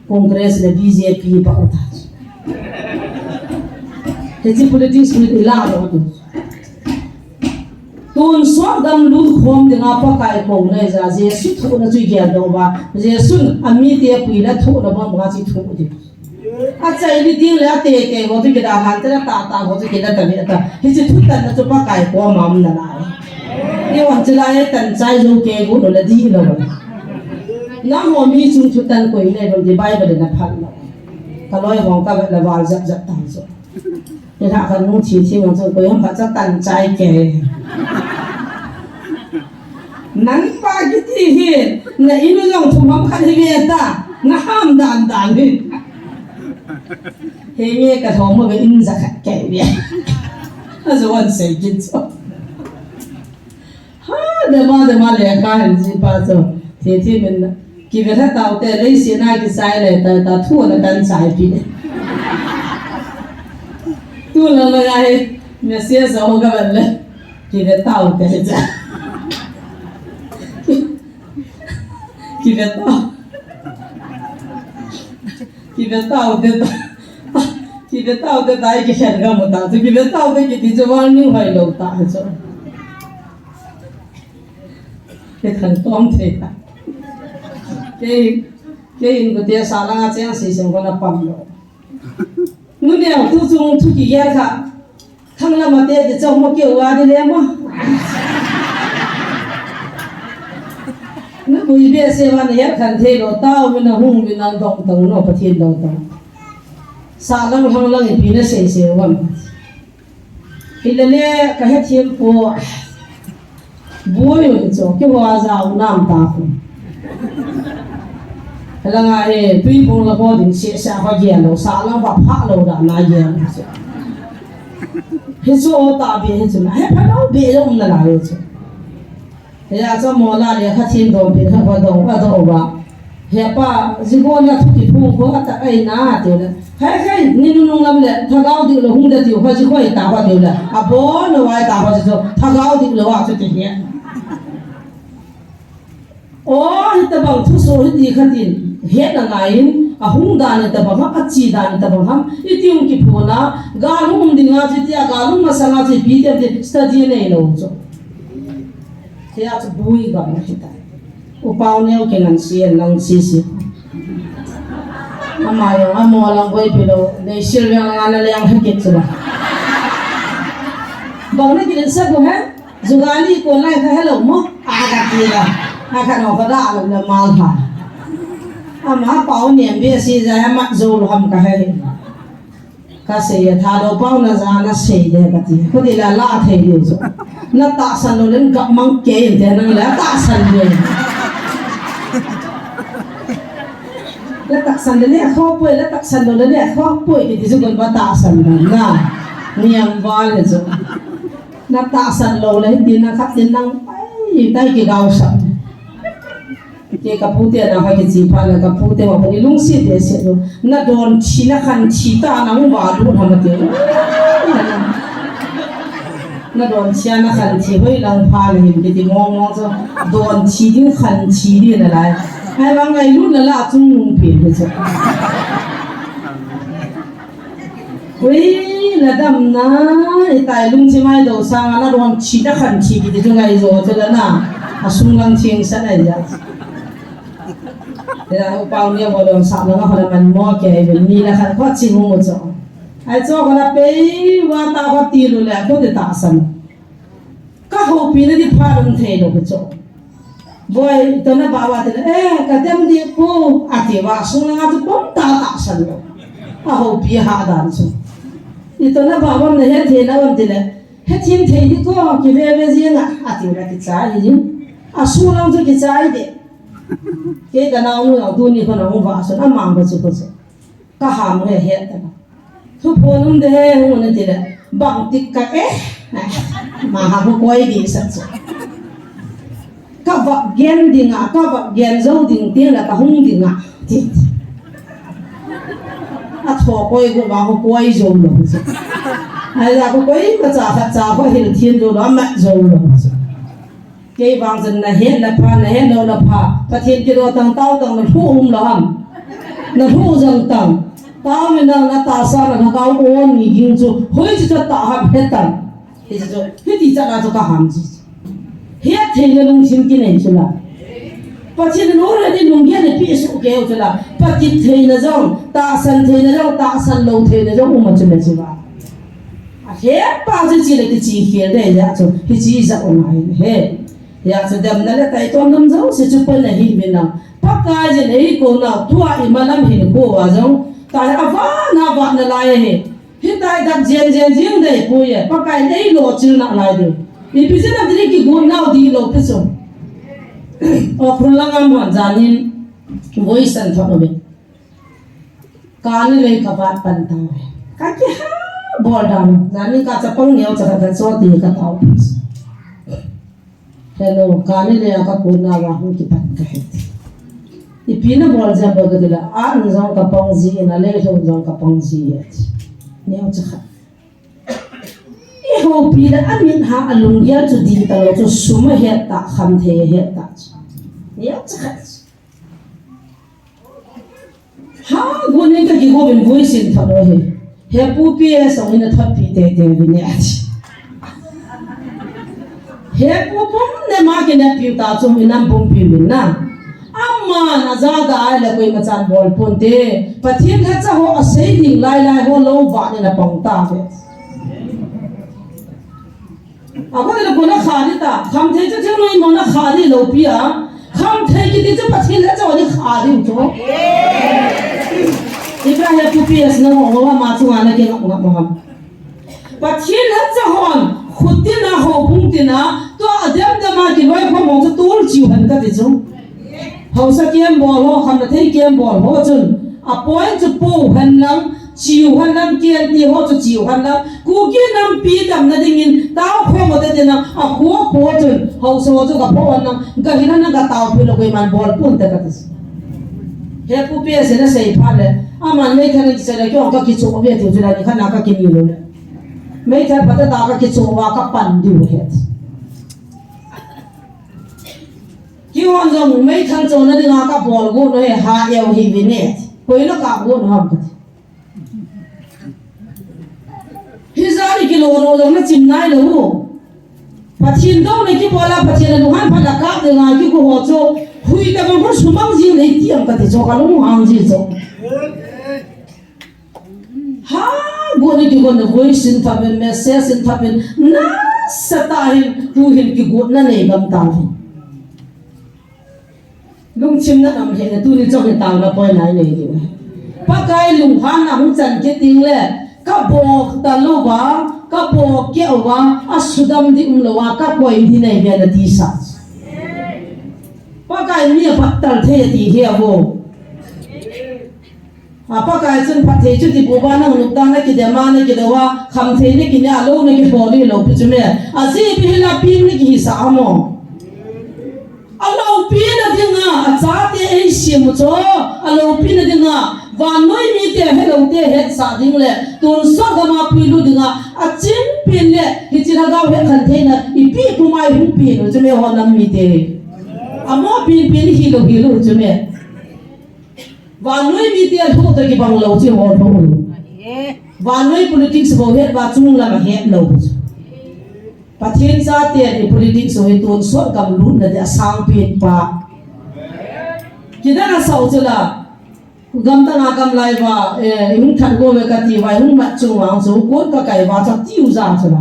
Congress le B J P pa uta. Hiche politics hi ila lou tu. Tonsot gam lut khom dinga Pakai kou nei ja, Jesu thohna chu gel doh uva. Jesun amite apui le thohna bang banga chu thoh ding. Achai ni ding le ate ke ho chu kida han te la ta ta ho chu kida ta ni ta. Hiche thutanna chu Pakai koma um nalai. Ni wan chu lai tan chai jou ke go lou le di lou. Nangho mi chung thutan koi nei bang di Bible na phat lou. Ka loi hong ka vet le val jap jap tang chu. Ni ha ka nu thi thi mo chu koi hong ka cha tan chai ke. Nang pa kiti hi, na inu jong thum ham khat hi ve ta, na ham dan dan hi. He nge ka thom mo ve in ja khat ke ve. A jo wan sei kin so. Ha, dema, dema le ka han ji pa so. Thi thi min na. Kive tha tau te, leiset na kisai le, ta, ta thu na tan sai pi. Tu la la ga he, message ho ka ban le. Kive tau te cha. Kive tau. Kive tau te ta. Kive tau te ta, kikhen ka mu ta. Kive tau te kiti chu warning hoi lou ta chu. Kikhen tom thei ta. Kei, kei in kute sa langa cheng si sem kona pam lou. Nuneo tu chung thu kigel kha. Thang lama te ti chom mo keu a di le mo. Na bui be se wan ya khan thei lou tau mi na hung mi na dong tang no Pathen dong tang. Sa lang hang lang ipi na sei sei wan. Hilele ka hethem po. Bui un cho, kihua jao nam ta khu. Langa e, tui bung la ho ding se sa ho gel lou, sa lang va pha lou da na gel lou se. Hichu ta be hichu na, he pha lou be lou na la hichu. He a cha mo la le kha thin dom pin kha va dom va dom va. He pa, ji go na thu ki phung ko ata ai na ti le. Khai khai, ni nu nung lam le, thagau di lo hung da ti kha ji khoi ta va ti le. A bo no wai ta va ji so, thagau di lo wa chu ti he. O, hitabang thuso hiti khatin, hetna ngaiyin, ahung dan hitabang ham, achi dan hitabang ham, iti hung kiphona, gal hung um dinga chu tia, gal hung masanga chu ipi ti am ti, study neilou chu. Tia chu bui gam na hita. Upau neo kingansei nang sisi. Ama jong, amo lang boi pilou, nei sil jong nga na leng hekit chu la. Bang na kilin sa ko he? Jugali ko lai ka hello mo. Aga tira. Aga no ka da lo na mal ha. Ama pau niam be si ja ma jo lo ham ka he. Ka sei a tha lo pau na ja na sei de ka ti. Ko di la la thei ni jo. Na tahsan lou len ka mang ke te nang la tahsan de. La tahsan le le kho poi, la tahsan lou le le kho poi kiti chu kon ba tahsan na. Niam ba le chu. Na tahsan lou le, tin na khat tin nang, ai, tai ki gau sa. Ke ka pute na ha ki chi pha na ka pute wa ni lungsi te se lo. Na don chi na khan chi ta na mu ba du na ma te. Na don chi na khan chi hoi lang pha na hin ki ti mong mong so. Don chi din khan chi din na lai. Ai bang ai lu na la chung nung pi ni so. Ui, na damna, itai lungthim ai do sanga na don chi na khan chi kiti chu ngai jo chu la na. A sung lang thing sa nai ja. Ya, u pau ni bo don sa na ho la man mo ke ai ni la khan ko chi mu mo cho. Ai cho ko na pei wa ta ko ti lu le ko de ta san. Ka houpi na di pha lum thei lou ka cho. Boi, ito na ba wa ti le, eh, ka dem di ko, ati wa, sung nga tu pom ta ta san lou. A houpi ha dan chu. Ito na ba wa na he thei na wa ti le, he thim thei di ko, ki ve ve ji na, ati na ki cha hi. A su lang chu ki cha hi de. Ke ka nau nu nau tu ni ko na hung va sun, a mang ko chu ko chu. Ka ham he he ta. Thuphon um de he hung na ti le. Bang tik ka eh. Ma ha ko koi di sa chu. Ka va gen ding a, ka va gen jou ding teng le ka hung ding a, ti. A tho koi gu va ho koi jou lou chu. Ai la ko koi ma cha khat cha ko hil thin jou lou, a mat jou lou chu. Kei vang chun na het na pha, na het lou na pha. Pathen kidou tang tao tang na lhu um lou ham. Na lhu jang tang. Tao mi na na tahsa na na tao on ni ging chu. Hoi chu cha ta ham het tang. Hichu, hiti chan a chu ka ham chi. Hetthei le lungthim kinei chu la. Pathen in already lunggel le pi su keu chu la. Patep theina jong, tahsan theina jong, tahsan lou theina jong um a chu le chu la. A hepa chu chi le kichi khel dei le chu, hichi ja u ngai le he. Hia chu damna le taitom dam jouse chu Pakai in ahi uvin a. Pakai in eikou nau, tua imalam hinkho a jong, tai a vana vana lai ahi. Hitia i dap jen jen jing dei poi e, Pakai in eilo chilna lai ding. Ipi jeh a tini kigon nau dihlou pi chu. O khun lang a mon janin, voice an thot uve. Kani lei ka vat pan tauve. Ka kiha bol dan. Janin ka chapang neo cha ka cho ti ka tao. Hello, kani lei a ka kon nauva hung kipan ka he. Ipi na bol jeh a bol ka ti la, an jong ka pang ji in, a lei lhon jong ka pang ji e. Neo cha khat. I houpi le a mit hang a lunggel chu ding talou chu sum a het ta, khamthei a het ta chu. Neo cha khat. Ha, gon in ka kigo uvin voice in thot u hi. He pu P S hung in a thot pi teitei uvin e. He pu pum ne ma kinep piu ta chu mi nam pum piu uvin na. Ama na ja da ai le koima chan bol ponte. Pathen lhacha ho a sei ding lai lai ho lou va ne na pang ta ve. A ko le ko na kha di ta. Khamthei chu thil noi mo na kha di lou pi a. Khamthei kiti chu Pathen lhacha ho ni kha di u chu. Ibrahim pu P S na ho ho ma chu nga na ke nga ma. Pathen lhacha hon, khut tina, houbung tina, tua a dem dem a kiloi khom ho chu tul chiu hen ka ti chu. Haosa kem bol ho, khamna thei kem bol ho chun, a point chu po hen lang, chiu hen lang, kel ti ho chu chiu hen lang, Kuki nampi damna dingin, tao khom ho te tina, a kho kho chun, haosa ho chu ka pho hen lang, ka hin hen lang ka tao phi lou koiman bol ponte ka ti chu. He pu P S na sei phat le, aman meithal in kisei le, kei jong ka kicho ve tiu chu la, ni khat na ka kini lou le. Meithal phat a ta ka kicho uva ka pan diu ahi. Keihon jong meithal chona dinga ka bol got u ahi, ha eu hi uvin e. Koi na kap got u ham kati. Hijat a kilo ro jong na chim nai lou. Pathen douna kibol a, Pathen a lunghan phat a kap dinga kigo ho chu. Hui tabang ho sumang jing nei ti am kati chu ka lunghang ji chu. Ha, gon in kigon in voice in thot uvin, message in thot uvin, nasatah in, tuhin kigotna nei gam tauvin. Lungthim na gam hina tuni chong hi taona poi nai nei diu. Pakai lunghanna hung chan kit ding le, ka bol talou va, ka bol keu va, a sudam ding umlou va, ka koi ding nei ve na ti sa. Pakai mi a phattal thei ti hi a vo. A Pakai chun phatthei chu ti bu ba nang nupdan na kidem a na kidou a, khamthei na kinei a lou na kibol lou pi chu me. A ji pi hi la pi na kihi sa a mo. A loupina dinga, a chate eisem u chu, a loupina dinga, vannoi mite helou te hetsah ding le, tonsot gam a puilut dinga, a chinpen le, hiche lhagao hetkhen theina, ipi kum a i hung pen u chu me ho nam mite. A mo penpen hilou hilou chu me. Vannoi mite a lhuh toh kibang lou chu ho lhuh u. Vannoi politics bou het uva chunglam a het lou chu. Pathen chate hi politics u hi tonsot gam lutna dia sangpen pa. Kidang a sao chu la. Gamdang a gamlai uva, eh, i hung that go ve kati uva, i hung mat chung vang chu, kon ka kai uva chu tiu ja chu la.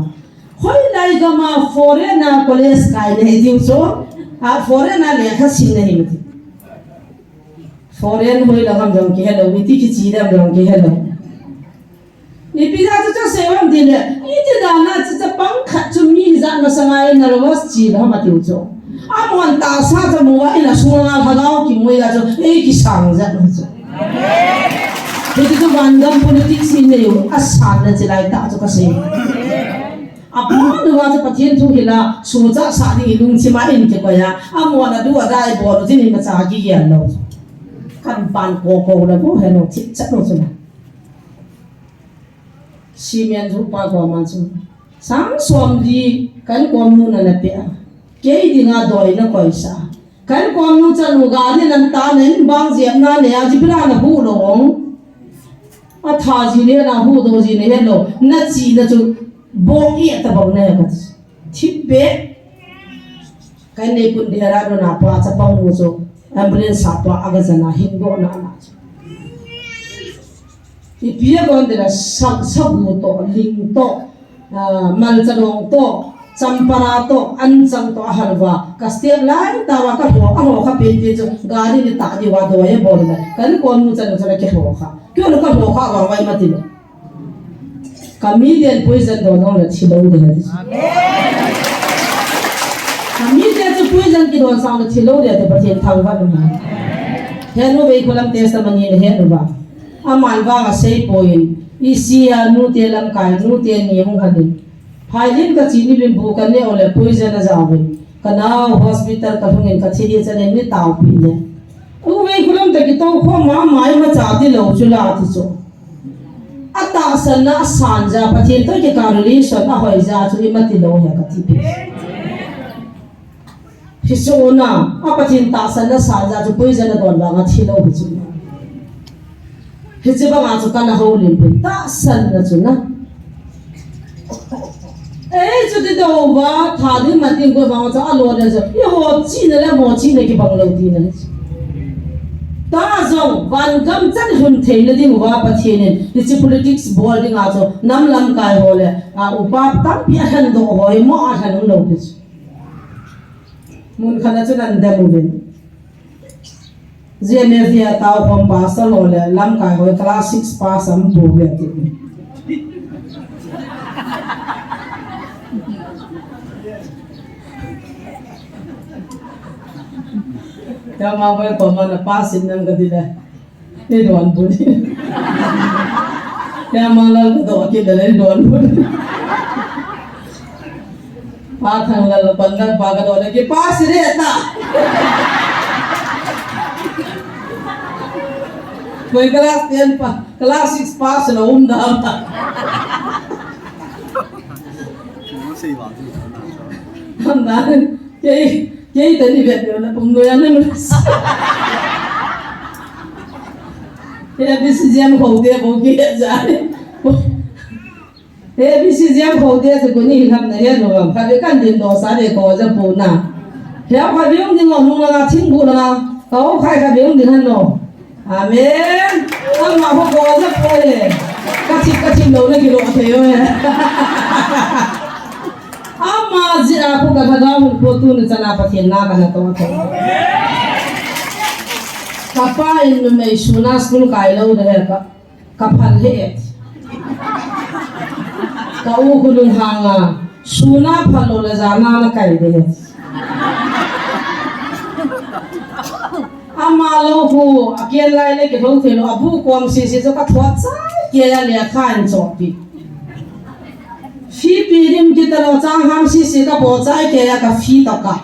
Hoilai gam a foreign a college kai le tiu chu. A foreign a lekha sim le hi mati. Foreign hoilang ham jong kihelou, iti kichi dam jong kihelou. Ipi jeh a chu chu sei vang ti le, iti dan a chu chapang khat chu mi jat masanga i nervous chi lou ham atiu chu. Amahon tahsa chu mu a in a sunga lhagao kimu a chu, ei kisang jat ma chu. Hiti chu vangam politics in nei u, asan na chi lai tah chu ka sei. Abon uva chu Pathen thu hila, suhcha sah ding i lungthim a in kikoi a, amon adu ada ibol u jin imacha kigel lou. Kan pan ko ko la bu he lou, thip chat lou chu la. Simeon jupa koma chu, sang somli ka inkom nun ana pe a, kei dinga doi ana koisah. Ka inkom nu chanu gari nan ta nen bang jep na ne a jipila na hu lou ong. Atha ji ne na hu do ji ne he lou. Na chi na chu bong i ta bang ne ka. Thip be. Ka nei kun de ra do na pa chapang nu chu. Ambulance a pa aga jana hin do na na. Ipi a kon de la sa, sagu to, ling to, ah, malcha dong to, champara to, anchang to ahal uva. Ka step lai tauva ka ho, a ho kha pen pen chu, gari ni ta di uva doi abol la. Ka inkom nu chanu chu la ke ho kha. Kei ho ka ho kha uva vai mati lo. Ka miten poison don don la thi lou de la. Ka miten chu poison kidon sang la thi lou de la Pathen thangvah na. He nu vei khulam testimony le he nu va. Aman vang asei poi in, isi a nute lamkai, nute ni hung kha din. Phailin ka chini lim bu ka neh u le poison a jao in. Ka nao hospital ka lhung in ka thi di chan in ni tao pi ne. U vei khulam ta kitou kho mama imacha ti lou chu la ti chu. Atahsan na asan ja Pathen to kikah relation ahoi ja chu ima ti lou he ka ti pi. Hi chu na, a Pathen tahsan na san ja chu poison a don vang a thi lou hi chu. Hi chu banga chu kana houlim pin tahsan na chu na. Ei, chu ti do va, tha ding ma ding ko vang chu a lo le chu. I ho chi na le mo chi na kibang lou ti na. Ta jong, van gam chan hun thei na ding uva Pathen in, hi chu politics bol ding a chu, nam lamkai ho le, a upa tampi a lhen do ho, mo a lhen lou ti chu. Mun khat a chun an dem uvin. G M F D a tao khom pastor ho le lamkai ho class six pass am pu ve ti. Kama bai ko mana pass in nam ka ti le. Ni don bun. Ya mang la do ki da ni don bun. Pa thang la la pan la pa ka do ki pa si re ta. Koi class ten pa, class six pass la um da ta. Ham da. Kei, kei tani vet na pum no ya na. Kei A B C jam ko de bo ki ja. Kei A B C jam ko de se ko ni ham na ya no. Ka de kan din do sa de ko ja pu na. Ya ka bi um din no la thing bu la. Ka o khai ka bi um din han no. Amen. Ama ho ko ja po ye. Ka thip, ka thip lou na kilo thei yo ye. Ama ji a ko ka thaga hun ko tu ni chana Pathen na ka na to thei. Ka pa in numei suna school kai lou de ka, ka phal he et. Ka u khu lung hanga, suna phal lou le jana na kai de. Ama lou khu, a ken lai le kithou thei lou, a bu kom sisi chu ka thuat chai kei a le a khan chopi. Fi pi rim kita lou chang ham sisi ka bo chai kei a ka fi ta ka.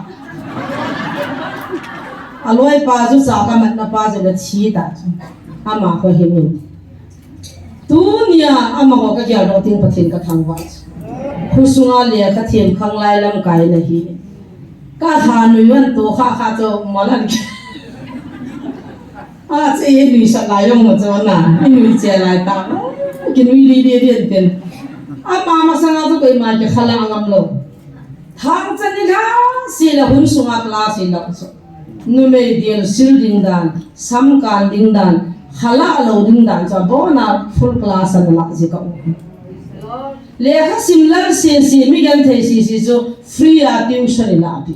A loi pa chu cha ka mat na pa chu le thi ta chu. Ama ko hi ni. Tunia amaho ka geldoh ding Pathen ka thangvah. Khusunga lekha them khanglai lamkai na hi. Ka thanui van to kha kha chu malan. A che e nui sa lai jong ma chu na, i nui che lai ta. Kinui li li li ten. Ama masanga chu koima kikhala ngam lou. Thangchan ni la, si la hun sunga kala si la chu. Numei dil sil ding dan, sam kan ding dan, khala lou ding dan chu abona full class ana la ji ka um. Lekha sim lal sisi, mi genthei sisi chu free a tuition i la pi.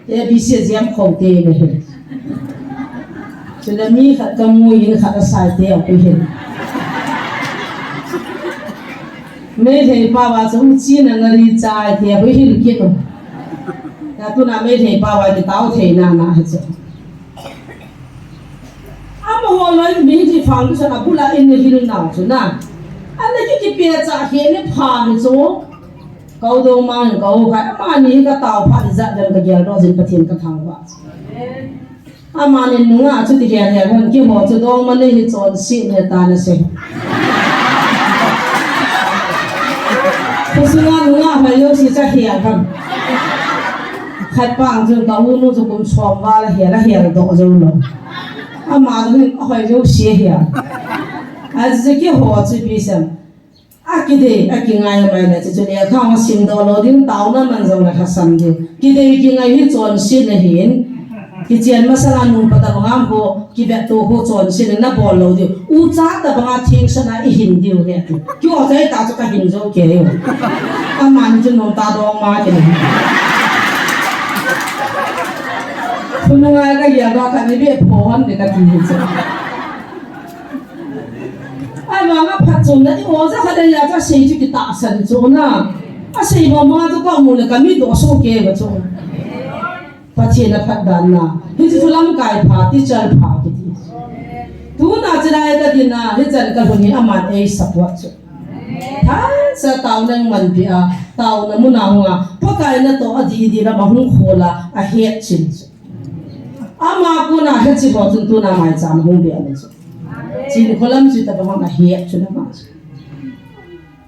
A B C jam khou te le he. Chule mi khat ka mu in khat a sai te a pi he. Meitei pao a chu chi na ngari chai te a pi hil kit u. Ya tuna Meitei pao a kitao thei na na he chu. Amaho loi mi ti foundation a bula in ni hil na chu na. Ana ki kipe cha he ni pha ni chu. Ka u Dongmang in ka u khat, amani hi ka tao phat ijat jong ka geldoh jin Pathen ka thangvah. Amani nunga chu ti hel hel hon, keiho chu Dongma nei hi chonset nei ta na sei. Khosunga nunga hoi jouse chu ahel hon. Khat pa ang chun ka u nu chu kum som val ahel, aheldoh jou lou. Ama chu ahoi jouse ahel. Ajeh chu keiho chu ipi sei. Akidei, akingai mai le, chuchu le, kha ma simdoh lou ding, taona man jong le lhasam ding. Kidei kingai hi chonset ahin, kichen masanga nupa tabang a ho, kivetto ho chonset na bol lou ding. Ucha tabang a thengsan a ihin diu ahi. Keiho chai ta chu kahin jou kei u. Amani chu nom ta dong ma kei. Khonung a ka geldoh khat ni be pho hon de kati hi chu. Ahivanga phatchomna ti oja khat ahi a chu asei chu kitahsan chu na. Asei mama chu ka mu le ka mit doh soh kei uva chu. Pathen aphat dan na. Hichu chu lamkai pha, teacher pha kiti. Tuna chilai ka dinga, hichan ka lhun hi aman ei support chu. Thasa taona manpi a, taona muna hung a, Pakai natoh a didi lam a hung khol a, ahet chin chu. Ama kona hiche ho chun tuna maicham hung be a le chu. Chin kholam chu tabang a het chu na ma chu.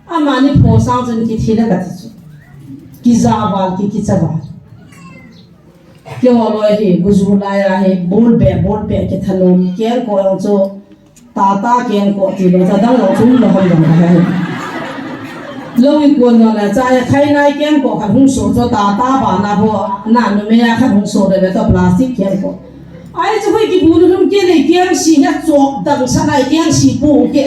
Amani pho sang chun kithi le kati chu. Kija val ki, kicha val. Keiho loi hi, guju lai a hi, bul be, bul be kithanom. Kengkoh jong chu, tata kengkoh ti lou, cha dang lou chun lou ham dang ka he. Lou i kon jong le, cha e khainai kengkoh khat hung so chu, tata bana ho, na numei a khat hung so le, le to plastic kengkoh. Ai chu hoi kibu nu lum ke le kengsi na chok dang sa nai kengsi pu ke.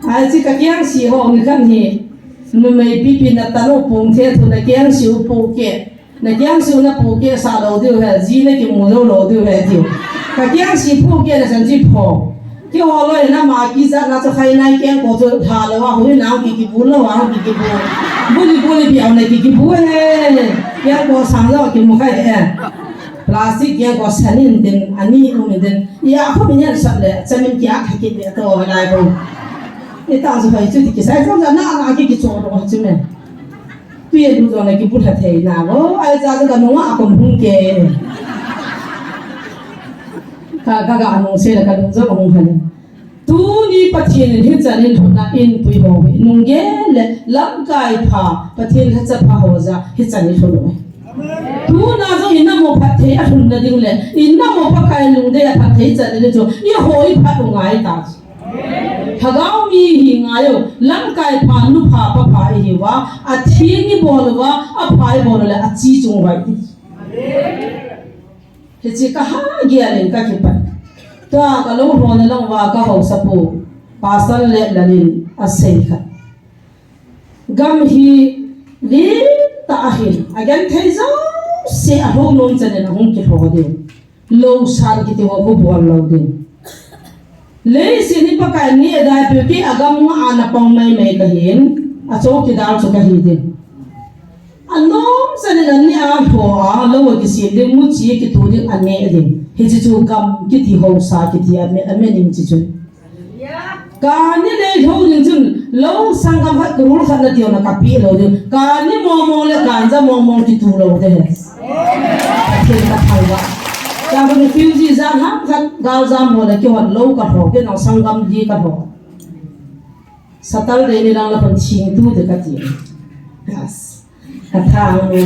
Ai chu ka kengsi ho ni khan hi. Numei pipi na tanu pung the thu na kengsi u pu ke. Na kengsi u na pu ke sa lou diu he, ji na kimu lou lou diu he tiu. Ka kengsi pu ke na san ji pho. Keiho loi na ma kija na chu khainai kengkoh chu tha lou a hui na ki kibu lou a ki kibu. Buli buli bi au na ki kibu he. Kengkoh sang lou kimu khai he. Plastic kengkoh sanin din, ani um din. Iya, khu min yan sat le, chamin kia kha kit le, to, lai ko. Ita zu hoi chu ti kisai, to, na, na, ki, ki, cho, ro, chu me. Tu ye du zo na ki bu tha thei na, lo, ai, cha, cha, ka nunga, a, kom hung ke. Ka, ka, ka, nung se le, ka nung zo, hung hale. Tuni Pathen in hichan in lhun a inpui ho hi, nunggel le lamkai pha, Pathen lhacha pha ho jeh a hichan in lhun u ahi. Tuna jong i nam u phatthei a lhunna ding le, i nam u Pakai lungdei a phatthei chan in chu, eiho i phat u ngai ta chu. Lhagao mi hi ngai u, lamkai pha, nu pha, pa pha i hi uva, atheng i bol uva, apha i bol u le, achi chung uva i ti. Hiche ka ha gel in ka kipat. Tua ka lou lhon a lang uva ka hausa pu, Pastor Letlalin asei khat. Gam hi lentah ahin, agenthei jouse alhou nom chan in ahung kilhou ding. Lou san kiti ho khu bol lou ding. Leiset hi Pakai in aneh a dai peh u, kei a gam nga a na pang mai mai ka hin, a chowkidar chu ka hi ding. Anom chan in aneh a lhou a, lou a kisem ding, muchi a kitu ding, aneh ding. Hiche chu gam kiti hausa kiti a me, a meaning chu chu. Kani lei lhou ding chun, lou sanggam khat, kurul khat na tiu na ka pi lou ding. Kani mong mong le ganja mong mong kitu lou ding. Pathen ka thangvah. Ka bu ni refugee jat ham khat, gal jam ho le kihon lou ka lhou, kei nang sanggam li ka lhou. Saturday ni lang la kon thing tu de ka ti. Yes. Ka thang ni.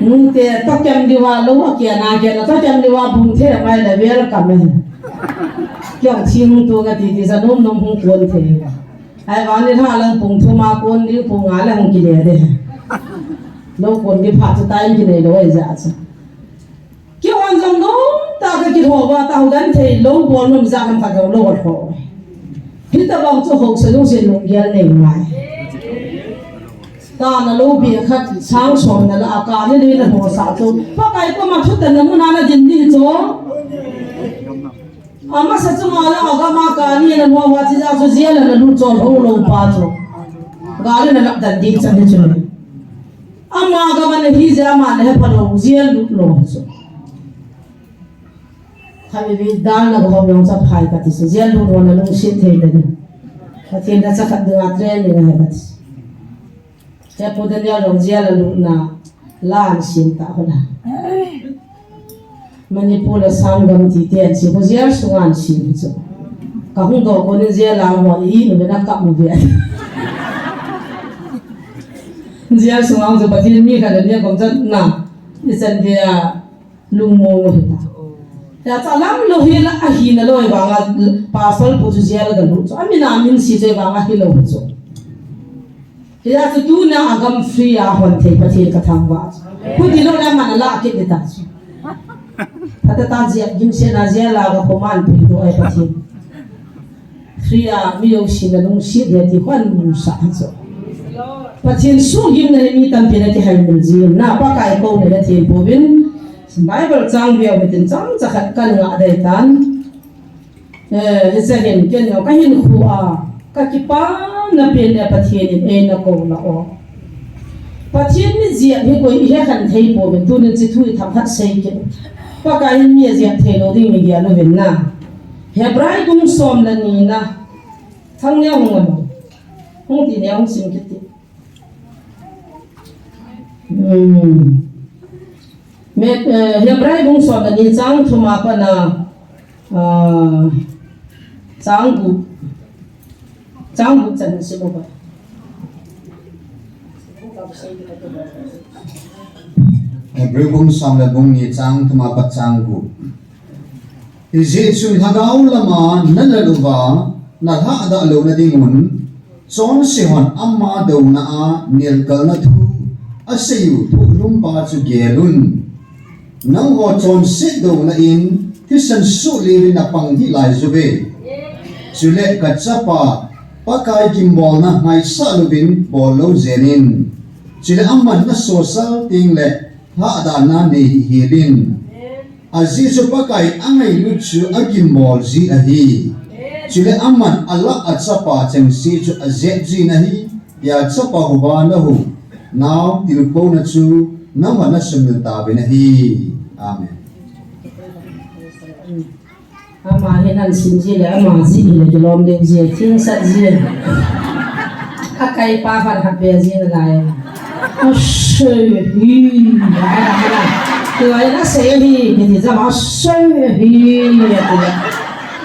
Nu te to kem diu va lou a kia na kia na to kem diu va bung the mai la welcome e. Kiang thing tu ka ti ti sa nom nom hung kon the. Ai va ni tha lang pung thum a kon ding pung nga le hung kile de. Lou kon ding phat chu time kinei lou ai ja chu. Kihon jong nom tah a ka kilhou va, tao dan thei lou bol nom jat ham khat jong lou a lhou. Hitabang chu hausa jong se lunggel nei ngai. Tana lou bia khat sang som na la a kani lei na lhou sa chu. Pakai koma thutanna mun a na din ding chu. Amasa chunga la a gam a kani na lhou va chi ja chu jail a na lut chol ho lou pa chu. Gal a na lap dan ding chan hi chu. Ama gam a na hi jeh a ama na he pha lou, jail lut lou chu. Kha mi vi dan na gom lou cha phai ka ti chu, jail lut ho na lungset thei ta ding. Pathen na chakhat dinga training ahi kati. He Pu Daniel jong jail a lutna la ahin sem ta hon a. Manipur le Assam gam ti te ahin sem, ko jail sunga ahin sem chu. Ka hung doh konin jail a ho i nu ve na kap mu ve. Jail sunga hung chu Pathen mi khat le ni a kom chan na. I chan ve a. Lungmong ahi ta. Hijeh a chu alam lou hi la ahina lou vanga pastor pu chu jail ga lut chu. Amin amin si chu vanga hilou chu. Hijeh a chu tuna agam free a hon thei Pathen ka thangvah chu. Huti lou le aman ala kit ding ta chu. Phatah tah jeh a gimsel a jail a ga khoman pi doh e Pathen. Free a mi jouse na lungset ding ti hon musa chu. Pathen suhgimna hi mi tampi na kihai mil jin na Pakai kouna hi thempu vin. Bible chang veu hitin chang chakhat kan ngah dei tan. Eh, hiche hin ken jong ka hinkho a ka kipana pen le Pathen in eina kouna o. Pathen mi jep hi koi i he khen thei pouvin, tunin hiche thu hi themkhat sei kit. Pakai in mi ajep thei lou ding mi gel uvin na. Hebrai bung som le ni na. Thang neo hung amo. Hung ti neo hung sim kit ti. Hmm. Me, eh, Hebrai bung som le ni chang thum a pat na, ah, chang gup. Chang gup chan sim uva. Hebrai bung som le bung ni chang thum a pat chang gup. Hijeh chun lhagao lama na lal uva, na lhahdah louna dingun, chonse hon ama douna a nelkalna thu asei u thohlum pa chu gel un. Nangho chonset douna in thisan soh levin na pang hih lai uve. Chule ka chapa Pakai gimbolna ngaisah louvin bol lou jeng in. Chule aman na sosal teng le lhahdah na nei hih hel in. Ajeh chu Pakai angailut chu agimbol ji ahi. Chule aman alah a chapa chengse chu ajep jin ahi. Tia chapa huhhingna hu. Nao tilkhouna chu nangho na sumil tauvin ahi. Amen. Ama hin ahin sim ji le, ama jih hi le kilom ding ji, thingsat ji. Akai pa phat khat pe ji nalai. Asei hi, ai la la. Tua in asei hi, kiti jama asei hi, ati le.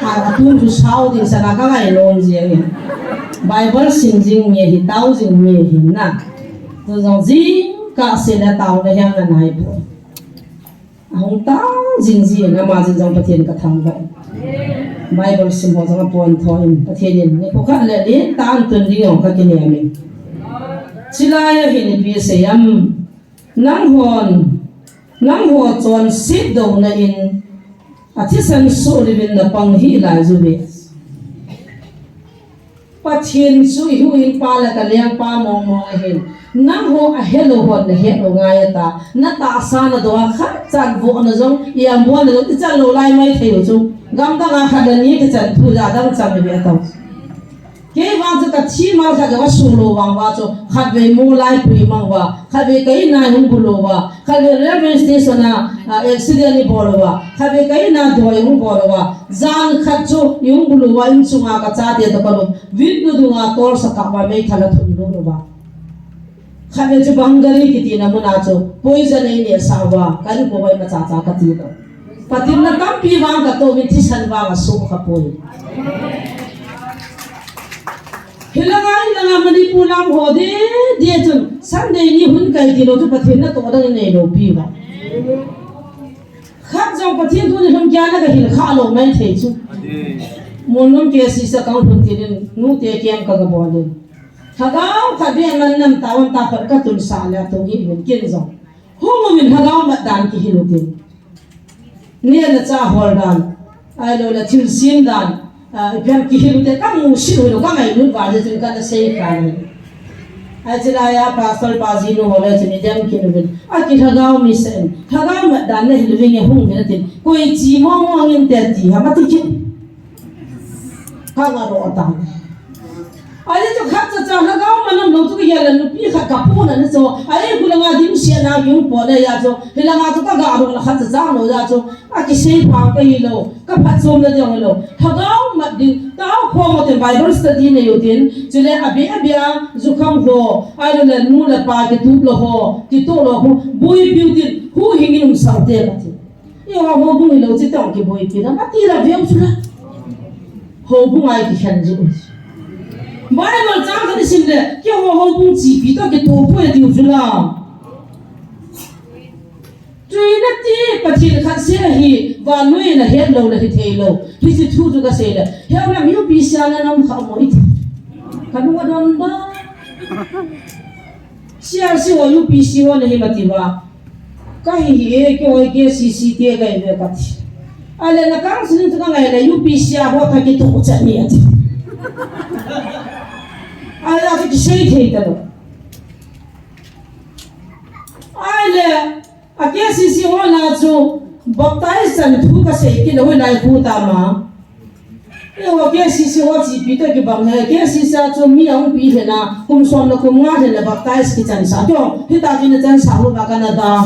A, atun chu sao ding sana ka ngai lom ji nge. Bible sim jing nge hi, tao jing nge hi na. Tu jong jingkah seh le taona hiam na nai poi. Ahung tao jing jin, ama jin jong Pathen ka thangvah. Bible sim ho jong apon tho in, Pathen in nikho khat le ni tan tun ding jong ka kinem in. Chulai a hin ipi asei em, nanghon, nangho chonset douna in, athisan soh levin na pang hih lai uve. Pathen chu i huhhingpa le ka lengpa mong mong ahin. Nangho ahelou hon nahet lou ngai ata. Na tahsa na doh a khat chan vohna jong, i ambolna jong, i chan lou lai maithei u chu. Gamdang a khat le ni kichan thu ja dang chang ive tau. Kei vang chu ka thi mal khat jong asuh lou vang uva chu. Khatvei mu lai pui mang uva. Khatvei ka in a hung bulu uva. Khatvei railway station a, a, accident ibol uva. Khatvei ka in a doi hung bol uva. Jan khat chu i hung bulu uva, in chunga ka chate toh ka lum. Vin nu dunga tol saka uva meithal a thun lut uva. Khatvei chu Bangalore kiti na muna chu poison eineh sah uva. Ka in ko vai ma cha cha ka ti to. Pathen na tampi vang ka toh vin thisan vang asoh kha poi. Hilanga in langa Manipur lam ho de, de chun Sunday ni hun kai ti lou chu Pathen natoh dang nei lou pi uva. Khat jong Pathen thu ni lhum kia na ka hil kha lou maithei chu. Mun lum ke si sa kang hun ti nin nu te kem ka ga bol in. Lhagao khat be man nam ta wan ta khat ka tun sa le tung hi min kin jong. Hung min lhagao mat dan ki hil u tin. Neh le chah hol dan, ahilou le thilsem dan, ah, ipi ham kihil u te ka musit u lou ka ngailut uva le chun ka na sei kha le. Ahi chulai a pastor pa jinu ho le chun i dem kit uvin. Aki lhagao mi sen, lhagao mat dan na hil uvin nge hung uvin atin. Koi chi mong mong in te ti ham ati kit. Ka ngah ro atan. Ahi chu khat cha cha lhagao manam lou chu ka gel le nupi khat ka puna ni chu. Ahi khu langa dimset na yung po le ya chu. Hi langa chu ka ga ru la khat cha cha lou ya chu. A kisei pha ka hi lou. Ka phatchomna ding hi lou. Lhagao mat ding. Tao khom mo tin Bible study nei u tin. Chule a bia a bia jukham ho. Ahi lou le nu le pa kitup lou ho. Kitup lou ho. Boipiu tin. Huhhing in um sah te ka ti. Eiho houbung hilou chu tong kiboipi na, mati la veu chu la. Houbung a i kikhen ji u. Bible chang khat i sim le, keiho houbung chipi toh kitoh poi tiu chu la. Chuin ati Pathen khat seh ahi, vannoi in ahet lou le hithei lou. Hiche thu chu ka sei le, heulam U P C a na nam kha mo i ti. Ka lung a don don. C R C ho U P C ho na hi mati va. Ka hi hi e, keiho K C C te ka hi ve ka ti. Ahile na kang sinin chu ka ngai le U P C a ho ta kitoh chet ni ati. Ahile a chu kisei thei ta lou. Ahile a K C C ho na chu baptize chan thu ka sei kit lou lai khu ta ma. Eiho K C C ho chipi toh kibang he, K C C a chu mi ahung pi lhena, kum som le kum nga lhena baptize kichan sah. Keiho, hita chu na chan sah lou va ka na da.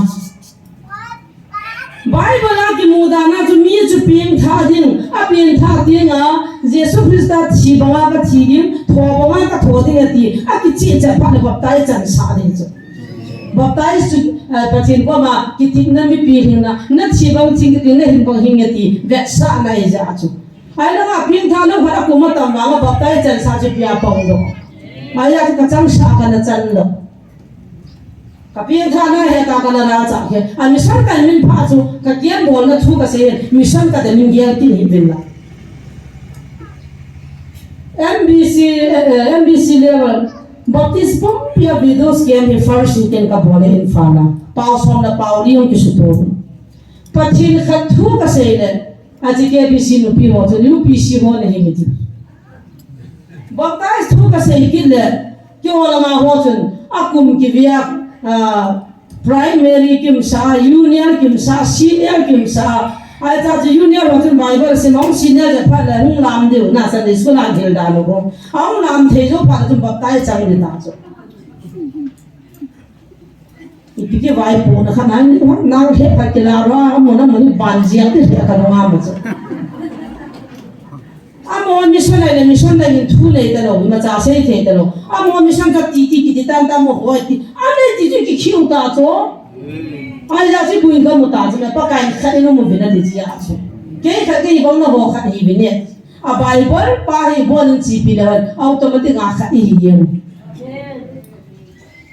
Bible a kimu dan a chu mi chu pengthah ding, a pengthah ding a, Jesu Christa thi banga ka thi ding, tho banga ka tho ding ati, a kicheh chet phat le baptize chan sah ding chu. Baptize chu, eh, Pathen koma kitepna mipi hing na, na thi bang thing kiti, na hin bang hing ati, vetsahna ahi jeh a chu. Ahilou a pengthah lou khat a kum atam vang a baptize chan sah chu ipi a pang lou. Ahia chu ka chan sah ka na chan lou. Ka pengthah na he ta ka na ra cha he. A mission ka min pha chu ka kiam bol na thu ka sei, mission ka de min gel tin hi vin la. M B C, eh, eh, M B C level, Baptist pumpi a widows camp hi first weekend ka bol e Imphal a. Pao som le pao li hung kisuto. Pathen khat thu ka sei le, a G K B C nupi ho chun U P C ho na hi mi ti. Baptize thu ka sei kit le, keiho langa ho chun, a kum kiviak, ah, Primary kimsa, junior kimsa, senior kimsa. Ahita chu junior ho chun Bible sim, ahung senior ja phat le hung lam diu, na Sunday school a gil dan u ko. Ahung lam thei jou phat le chun baptize chang ni ta chu. Ipi kivaipo na kha nan, nang he phat kila ra, amo na mo ni ban jia ti he ka nunga mo chu. Amo mission nei le mission nei in thu nei ta lou, imacha sei thei ta lou. Amo mission ka ti ti kiti tan ta mo hoi ti. A nei ti ti ki khiu ta chu. Ahia chu buin ka mu ta chu na Pakai in khat in mu vin ati chi a chu. Kei khat kei bang na ho khat hi vin e. A Bible pa hi bon in chipi le hon automatic a khat hi hi.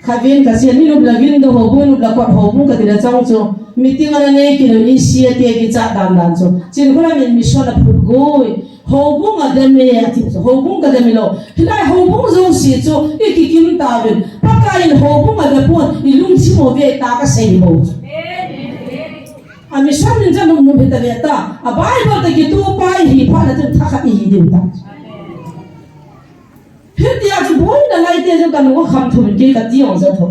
Khatvei ka sia, mi nop la vin do houbung, nop la kot houbung ka ti la chang chu. Meeting ana nei kit lou in sia ti kicha dan dan chu. Chin khula min mission a phut goi. Houbung a dem e ati chu. Houbung ka dem lou. Hilai houbung jouse chu i kikim ta vin. Pakai in houbung a dem pon i lungthim u ve ta ka sei bou chu. A mission in chan nop nop hi ta ve ta. A Bible ta kitup pai hi phat na chun thakhat i hi diu ta. Hitia chu boina lai te chu ka nung a kham thum in kei ka ti ong ja tho.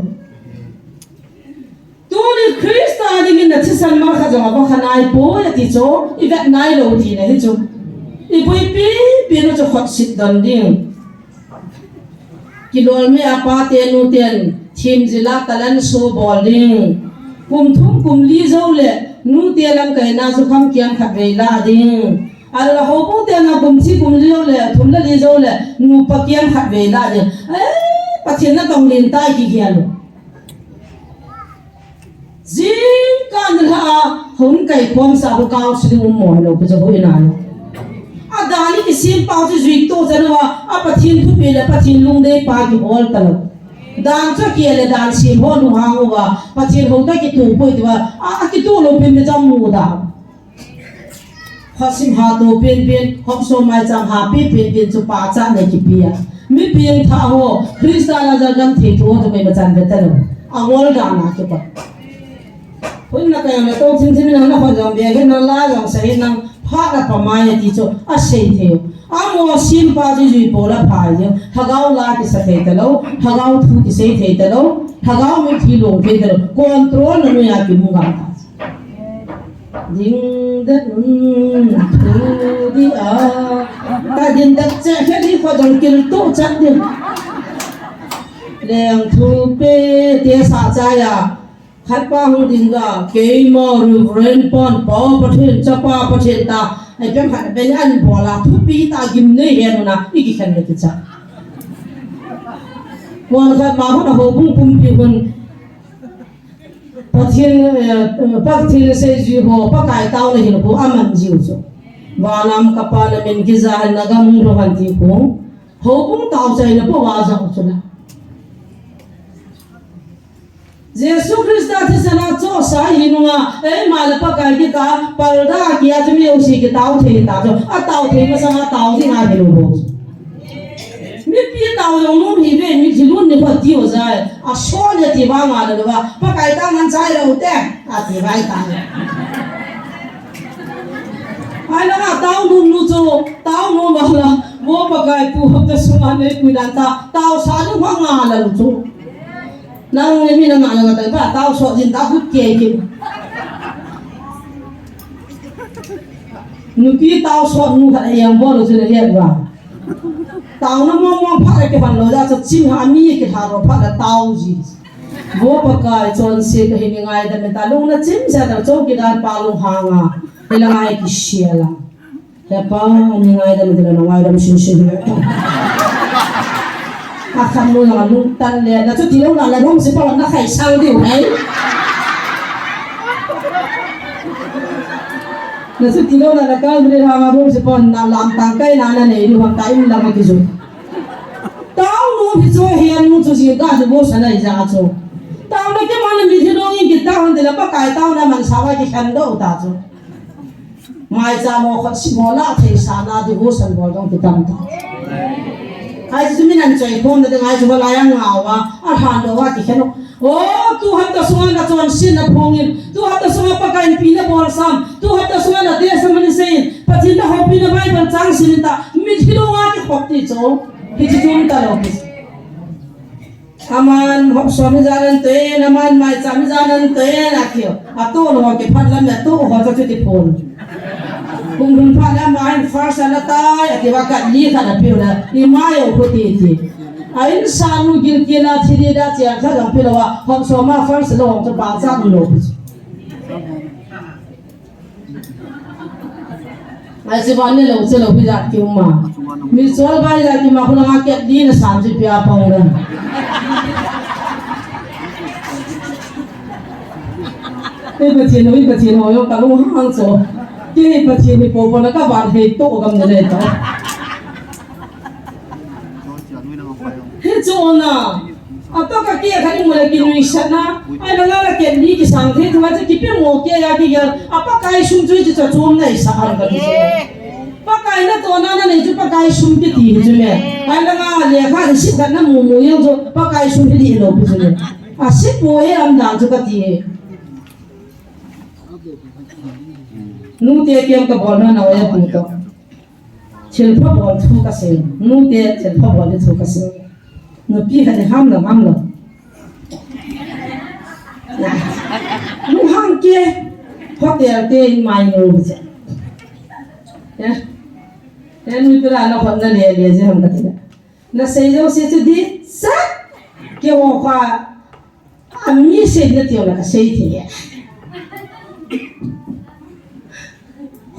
Tuni Christa dingin na thisan mal khat jong a va kha nai poi ati chu, i vet nai lou tina hi chu. I boipi pi nu chu khut sit don ding. Kilol me a pa te nu ten thim jila talent show bol ding. Kum thum kum li jou le nu te lamkaina chu kham kiam khat vei la ding. Ala houbung te na kum chi kum li jou le, thum le li jou le, nupa kiam khat vei la ding. Eh, Pathen na tong lin tai kigel. Jingkah nilhah a, hung kai khom sa hu kau sling um mo lou, pu ja hu ina lou. A dan i kisim pau chu jui to chan uva, a Pathen thupeh le Pathen lungdei pa kibol ta lou. Dan chu kile dan sim ho lunghang uva, Pathen hou ta kitu poi tua, a, a kitu lou pin me jam mu da. Khosim ha to pen pen, hop so mai cham ha pi pen pen chu pa cha nei kipi a. Mi pengthah ho, Christa la ja gam thei thu ho chu kei ma chan ve ta lou. A ngol dan a chu pa. Hun na kai na to chin chin na na ho jong be ge na la jong sa he na pha na pa mai ti chu a sei thei. A mo sim pa ji jui po la pha ji. Lhagao la kisa thei ta lou, lhagao thu kisei thei ta lou, lhagao mi thi long thei ta lou. Control na nu ya kimu ga ta. Ding da nun thu di a. Ta di Dak che khe di kho jong kil tu chat di. Leng thu pe te sa cha ya. Khat pa hung ding ga, keima Reverend pon, Pa Pathen, Chapa Pathen ta, ai pem khat ben an bola, thupi ta gim nei he na, i ki khen le ki cha. Wan khat ma hon a ho bung pum pi hon. Pathen, eh, Pathen sei ji ho, Pakai tau na hin ho aman ji u chu. Valam ka pa na min ki ja han na gam ro han ti ho. Ho bung tau chai na pa wa ja u chu na. Jesu Krista thisan a chohsa hi nunga, eima le Pakai kita, parda a kia chu mi jouse kitao thei ta chu, atao thei masang a tao ding ahi lou bou. Mipi tao jong nom hi ve, mithi lun ni kho ti ho jai, aso le ti vang a le lou va, Pakai tao nan chai lou te, ati vai ta. Ai la nga tao nom nu chu, tao nom va la, vo Pakai pu hapta sunga nei pui dan ta, tao sa nu va nga la lou chu. Nang le mi na nga na nga ta ba tao so jin ta khut ke ki. Nupi tao so nu khat a yang bol chu le le ba. Tao na mo mo pha le ke ban lo ja cha chim ha mi ke tha ro pha la tao ji. Vo Pakai chonse ka hi ni ngaidam ta lung na chim ja ta chou ki dan pa lung ha nga. Ila ngai ki sia la. He pa, ani ngaidam ding na ngaidam sin sin he pa. Akhan mo na lung tan le, na chu ti lou na la lung si pa na khai sang diu hai. Na chu ti lou na la kal le ha ma lung si pa na lam tang kai na na nei diu ham ta im la ma ki ju. Tao nu hi chu he nu chu ji ga ju bo sa na i ja chu. Tao na ke ma na mi thi lou in ki tao han de la Pakai tao na man sa wa ki khan do ta chu. Maicham ho khat sim ho la thei sa na devotion bol dong ti tam ta. Ai chu min an choi khom na ding ai chu la yang ngau a, a han do wa ti khen. O, tu hapta sunga na chonse na phong in, tu hapta sunga Pakai in pi na bol sam, tu hapta sunga na testimony sei in, Pathen na houpi na Bible chang sim in ta, mithi lou a ki khop ti chu, hi chi chun ta lou ki. Aman hop som hi jan an ten, aman maicham hi jan an ten, ati. Atu ho kiphat lam le atu ho chu ti phon. Kum thum phat lam ahin first ana tai, ati va kat li khat a piu le, i mai o khu ti ti. A in sa nu gil ki la thi di da chiang khat jong piu lo a, hop som a first lo hop chu pa cha nu lo. Ai, si van ne lo, se lo, pi jat ki um ma. Mi sol bai jat ki ma, khula nga ket di na sam si pia pang na. Ei Pathen, ei Pathen, oi, ka lung hang so. Kei Pathen ni po po na ka van hei to gam ne le to. Hi chu na. Atoh ka ke khat i mu le kinuisat na. Ai la la la ke ni kisang thei thua chu kipe mo ke ya ki ya. A Pakai sum chu chu chom na i sa ar ka chu. Pakai na to na na nei chu Pakai sum kiti hi chu le. Ai la la le kha i si ka na mu mu yang chu Pakai sum hi di lo pi chu le. A si po e am dan chu ka ti e. Nu te kem ka bol na na ya pu to. Thilpha bol thu ka sei. Nu te thilpha bol thu ka sei. Nupi khat ni ham lo, ham lo. Nu hang ke. Hotel te in mai nu che. Ya. Te nu pira na hot na le le je ham ka ti. Na sei jouse chu di sa. Ke ho kha. Ami sei na ti na ka sei ti.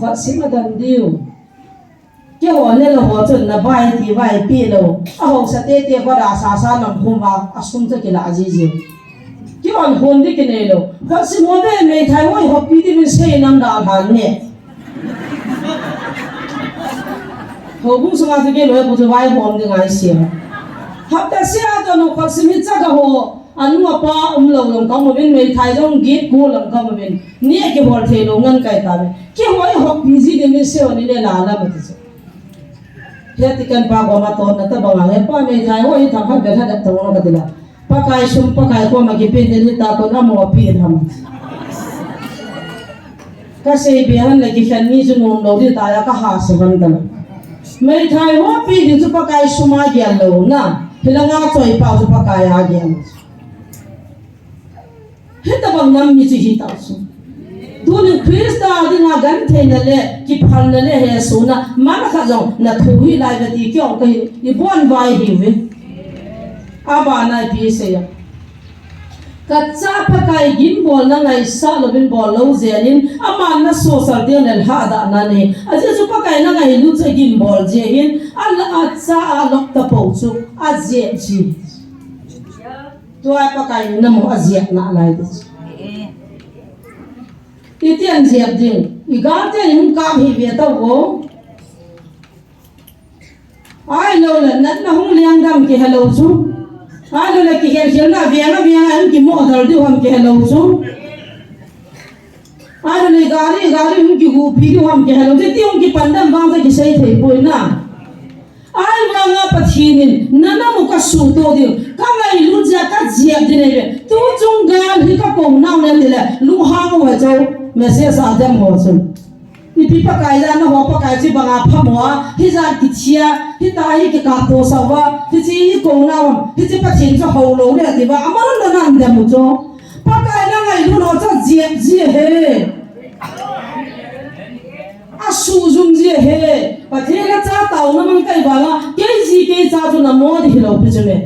Khot sim a dan diu. Keiho ne lou ho chun na bai ti bai pi lou. A ho sa tete ho da sa sa nam khum va a sum cha kila ji ji. Kihon hon di kinei lou. Khot sim ho be meithai ho i hopi di min sei nam da han ne. Houbung sunga chu kei loi pu chu vai hom di ngai sia. Hapta sia to no khot sim hi cha ka ho. Anu apa um lou lam ka mo bin meithai jong git ko lam ka mo bin. Ni a kihol thei lou ngan kai ta be. Kihoi hok busy de mi se oni le la la ma ti se. He ti kan pa ko ma to na ta ba ma he pa meithai hoi tham ha be ha da to no ka ti la. Pakai sum Pakai ko ma ki pe de ni ta ko na mo pi tham. Ka sei be han le kikhen ni chu nom lou di ta ya ka ha se han ta. Meithai hopi di chu Pakai sum a gel lou na. Hilanga choi pa chu Pakai a gel. Hitabang nam mi chu hi ta chu. Tunin Christa dinga gentheina le kiphalna le hesona man khat jong nathoh hih lai ve ti kihong kahin, ibon vai hiuve. Abana ipi asei em? Kacha Pakai gimbolna ngaisah louvin bol lou jeh in, aman nasosal ding le lhahdah nanei. Ajeh chu Pakai nangailut chu gimbol jeh in, ala acha alop tapou chu ajeh ji. Tua Pakai in namu ajeh nalai ding. Itian jep ding, igate in kap hi ve tauvo. Ahilouleh, natna hung lengdam kihelou chu. Ahilouleh, kihel khelna veng a veng a hung kimohdal diu ham kihelou chu. Ahilouleh, gari, gari hung kigupi diu ham kihelou chu. Ti hung kipandam vang chu kisei thei poi na. Ahivanga Pathen in, nana mu kasuhtoh ding, kangailut jeh a kajep ding ahi ve. Tuchung gal hi kakou nau le tile, lunghang uva chau, message a dem ho chun. Ipi Pakai jana ho Pakai chu banga phamo a, hijat kithia, hita hi kikapto sah uva, hiche hi kou nau ham, hiche Pathen chu houlou le ati uva, aman nana dem u chu. Pakai nangailut nau chu jep ji ahi. Asuh jum ji ahi. Pathen a cha taona mang kai vanga, kei ji kei cha chu namo ding hilou pi chu me.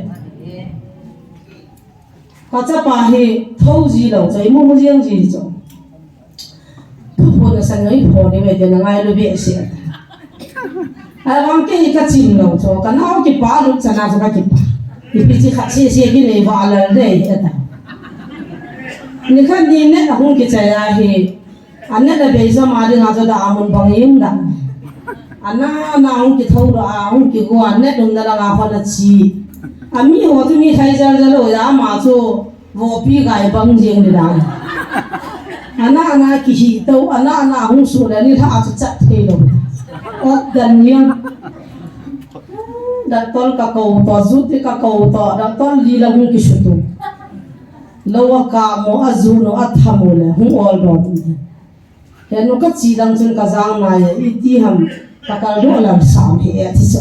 Kachapa hi thou ji lou, chai mu mu jeng ji chu. Phu phu na san ngai pho ni ve te na ngailu behseh. Ahivang kei kachim lou chu, kanao kipa lut chana chu kakipa. Ipi chi khat seh seh kinei va lal dei eta. Nikhat ni net ahung kichai ahi. Anet abei jom a dinga chu da amun bang in da. Ana ana hung kithou lou a hung kigo a net umna langa hon achi. Ami ho chu mi khai jal jal lou a ama chu vopi gai bang jeng ni da. Ana ana kihi tou, ana ana hung su le ni lha chu chat thei lou. Ot dan niang. Doctor kakou to, juti kakou to, doctor li la hung kisutu. Lou a kamo, ajuno, athamo le hung ol do. Henu kachi lang chun kajang nai e, iti ham, kakal do lang sam he e, ati so.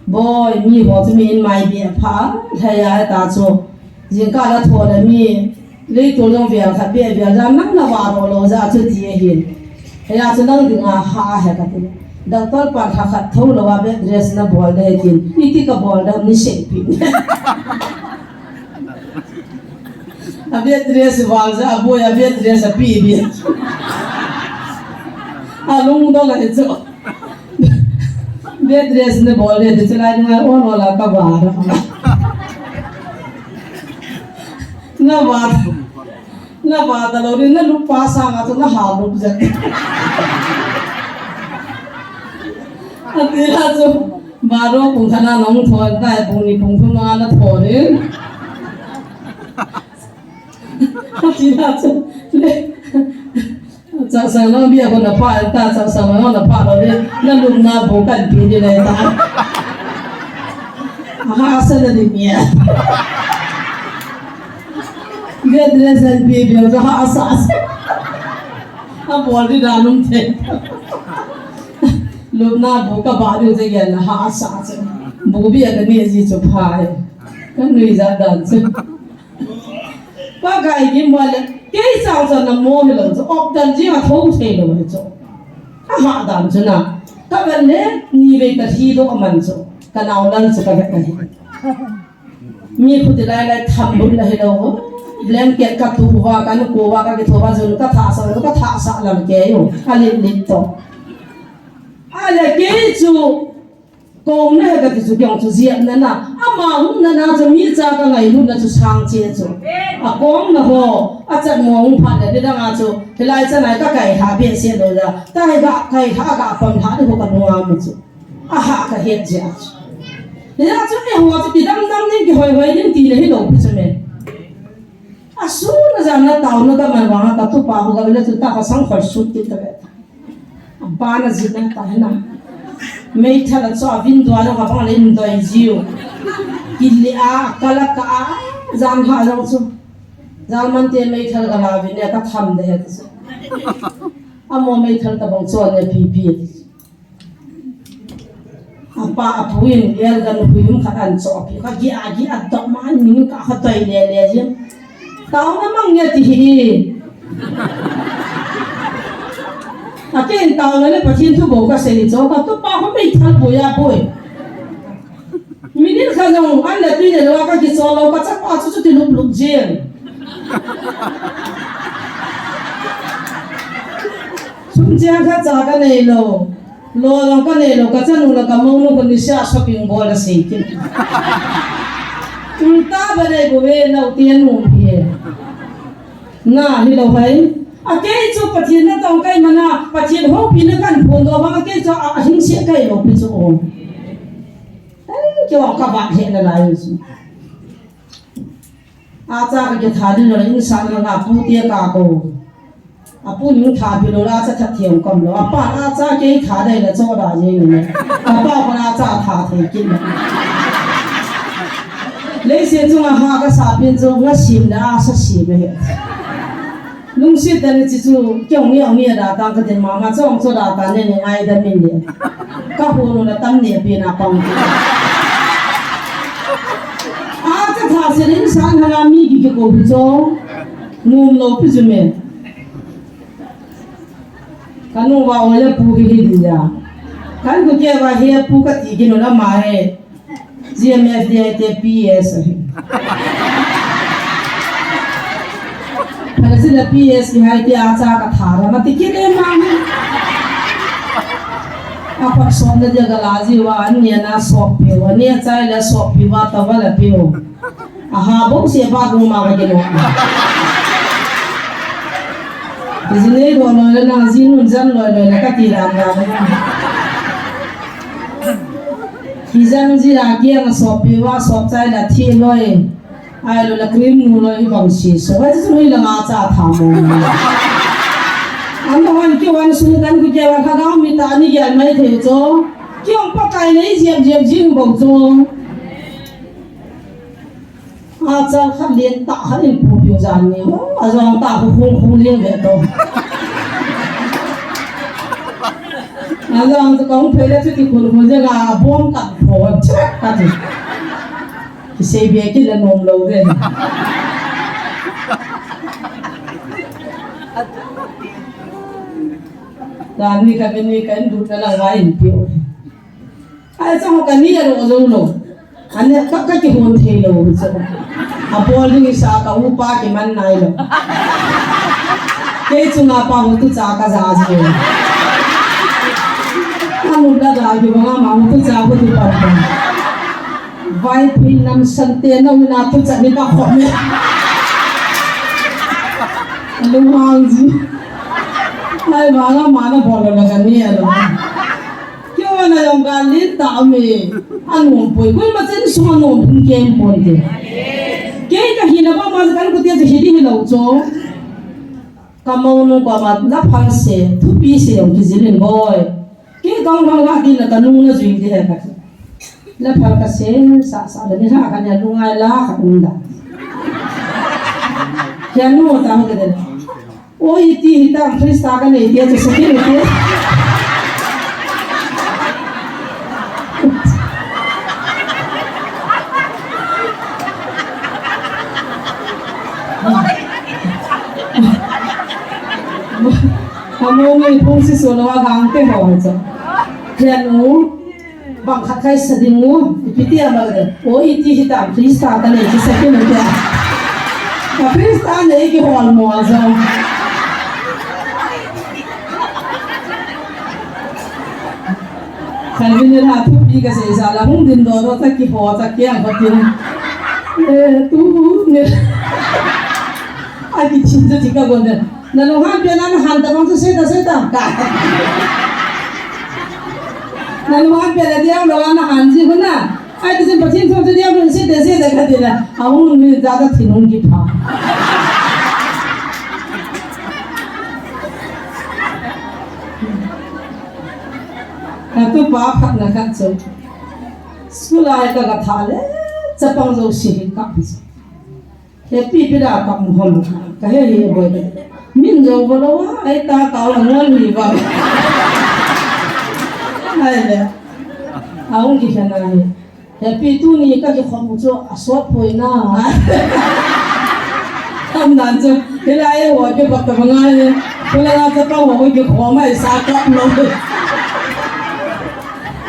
Boi, mi ho chu mi in mai be pha, lhai a ta chu. Jingkah la tho le mi, leitung jong vel khat be vel jam nang na va ro lou ja chu ti ahin. Hia chu nang dinga ha he kati. Doctor pan ha khat tho lou a bed rest na bol de tin. Iti kabol da ni sei pi. A bed rest val ja, a boi a bed rest a pi bi. A lung dong a chu. Bed rest na bol de, de chulai nunga on wala ka va. Na va. Na va da lou ni na lupa sanga chu na ha lup ja. Ati la chu. Baro pung khat na nong thon tai pung ni pung thum na na thon ni. Ati la chu. Chasang nang bia ko na pha ta, chasang nang na pha lo ni, na lum na bu kan pi ni le ta. Aha, asa na ni mi. Bia dress an pi bia ka ha asa asa. A bol di da lum te. Lum na bu ka ba di je ya na ha asa asa. Bu bia ka ni ji chu pha e. Ka nui ja dan chu. Pakai gimbol le, kei chang chang namo hilou chu, op dan jing a thou thei lou hi chu. Aha dan chu na, ka ven le, ni vei ka thi doh man chu, ka nao lal chu ka vet ahi. Mi khuti lai lai tham bun la hilou, blanket ka tu uva, ka nu ko uva, ka kitho uva, jun ka thah sah, ka thah sah lal kei u, a lit lit to. A le kei chu, Kouna he kati chu kei jong chu jepna na. Ama hung na na chu mi cha ka ngailutna chu sang che chu. A kong na ho, a chat mo hung phat le, nidang a chu, hilai chan a ka kai ha behseh lou ja. Ka hai ga, kai ha ga pam ha ni ho ka nung a mu chu. A ha ka het jeh a chu. Hia chu eiho chu kidam dam ding kihoi hoi ding ti le hilou pi chu me. A sun a jan na taona ka man vang a ka tupa ho ka vele chu ta ka sang khoi sut ti ta ve. Bana jina ta hina. Meithal a chu a vin dua dong a bang le in doi jiu. Kili a, kala ka a, jan ha jong chu. Jan man te meithal ka la vin e ka tham de he ta chu. Amo meithal ta bang chu ne pi pi. Apa apu in el gan hui hum khat an cho pi ka gi a gi a dok ma ning ka kha toi le le jin. Taona mang nge ti hi. Aken taona le Pathen thu bou kasei chu, katupa khu meithal boi a boi. Minute khat jong an le tui le lou a kakichol lou, kachapa chu chuti lup lup jeng. Sum cheng khat cha kanei lou. Lou jong kanei lou, kachanu le kamounu koni sia shopping bol asei kit. Ulta ba nei bou ve, nau ti anu hi. Na hilou hai. Akei chu Pathen natong kaimana, Pathen houpina kahin phondoh vang, akei chu a, ahingse kailou pi chu o. Ei, keiho kavah hena lai chu. Acha kakitha ding lou, insung langa pu te kakou. Apu ning tha pi lou la, acha that thei um kom lou. Apa acha kei tha dei la choh da jeng le. Apa pa acha tha thei kit le. Leiset chunga ha kasa pen chu ngasim le asa sim ahi. Lungset tah le chi chu, kei ong ni ong ni a da tang katin mama chong cho da tang ne ne ngai da min le. Kahung lou na tam ne pi na pang. Acha tha se lim san hala mi ki ki ko hu cho. Nom lou pi chu me. Kanu va ole pu hi hi dia. Kan ko ke va he pu kati kinu na ma he. G M F D I te P S ahi. Phalasi la P S kihai te acha katha ra mati kile ma. Apat som na dia gala ji va, an nia na sop pi va, nia chai la sop pi va, ta va la pi va. Aha, bou se ba du ma ka kilo. Ji nei do loi la na, ji nun jan loi loi la kati ram ram. Kijang ji a kiang a sop pi va, sop chai la thi loi. Ai lou la cream nu loi hi bang si so. Ai chu ni la nga cha tha mo. An hon ki wan su kan ku ke wa kha ga mi ta ni ge mai the cho. Ki ong pa kai nei jiam jiam jing bang cho. Acha khat lien tah khat in pu piu jan ni. Ajong tah khu khung khung lien ve to. Ajong chu kong phei le chu ti khun khun je ga bom kat pho chek ka ti. Kisei be kit le nom lou ve. Jan ni khat ni khat in dut na lang vai in piu. Ai, chang ho kani alo jong lou. Ani ka, kakihon thei lou chu. Abol ding isa ka upa kiman nai lou. Kei chunga pa hotu cha kaja ji. Anu la da ki banga ma hotu cha hotu pa pa. Vaiphei nam sante na una tu cha ni ka khom e. Lunghang ji. Ai, ma la ma na bol lou na kani alo. Keiho na jong ka lin ta me. Anom poi. Koima chen sung anom hung kem pon te. Kei kahina ba ma kan ko te chu hi ding hilou cho. Ka mounu koma la phal se, thupi se jong kijil in boi. Kei kong hong la ding la kanu na jui ding he ka. La phal ka se, sa sa la ni ha ka nia lungai la ka um da. Kei nu ta ho ke de. O, iti hitam, Krista kanei tia chu sakin iti. Amo ngai phung si so lo a gang te ho chu. Kei nu. Bang khat khai sa ding u, ipi ti ama le. O, iti hitam, Krista kanei ti sakin u tia. Ka Krista nei kihol mo jong. Khan vin la thupi kasei sa la hung ding doh doh ta kiho ta kiang ko tin. Eh, tu ne. Ai, kichin chu ti ka gon de. Na lunghan pia na, na han ta bang chu sei ta, sei ta. Ka. Na lunghan pia na diang lo na han ji hu na. Ai, ti sin Pathen thu chu diang lo sei ta, sei ta ka ti na. A hung ni ja ka thin hung ki pha. Ka tu pa phat na khat chu. School ai ka ka tha le, chapang jo si hi ka. Happy pi da ka mu hom ka he hi boi. Min jong bol lou a, ai ta ka la ngol hi ba. Ai le. A hung ki khen a hi. Happy tuni ka kikhom chu a sot poi na. Tam dan chu. Hilai ho ke bak ta ba ngai. Khulanga chapang ho kikhom a isa kap lou.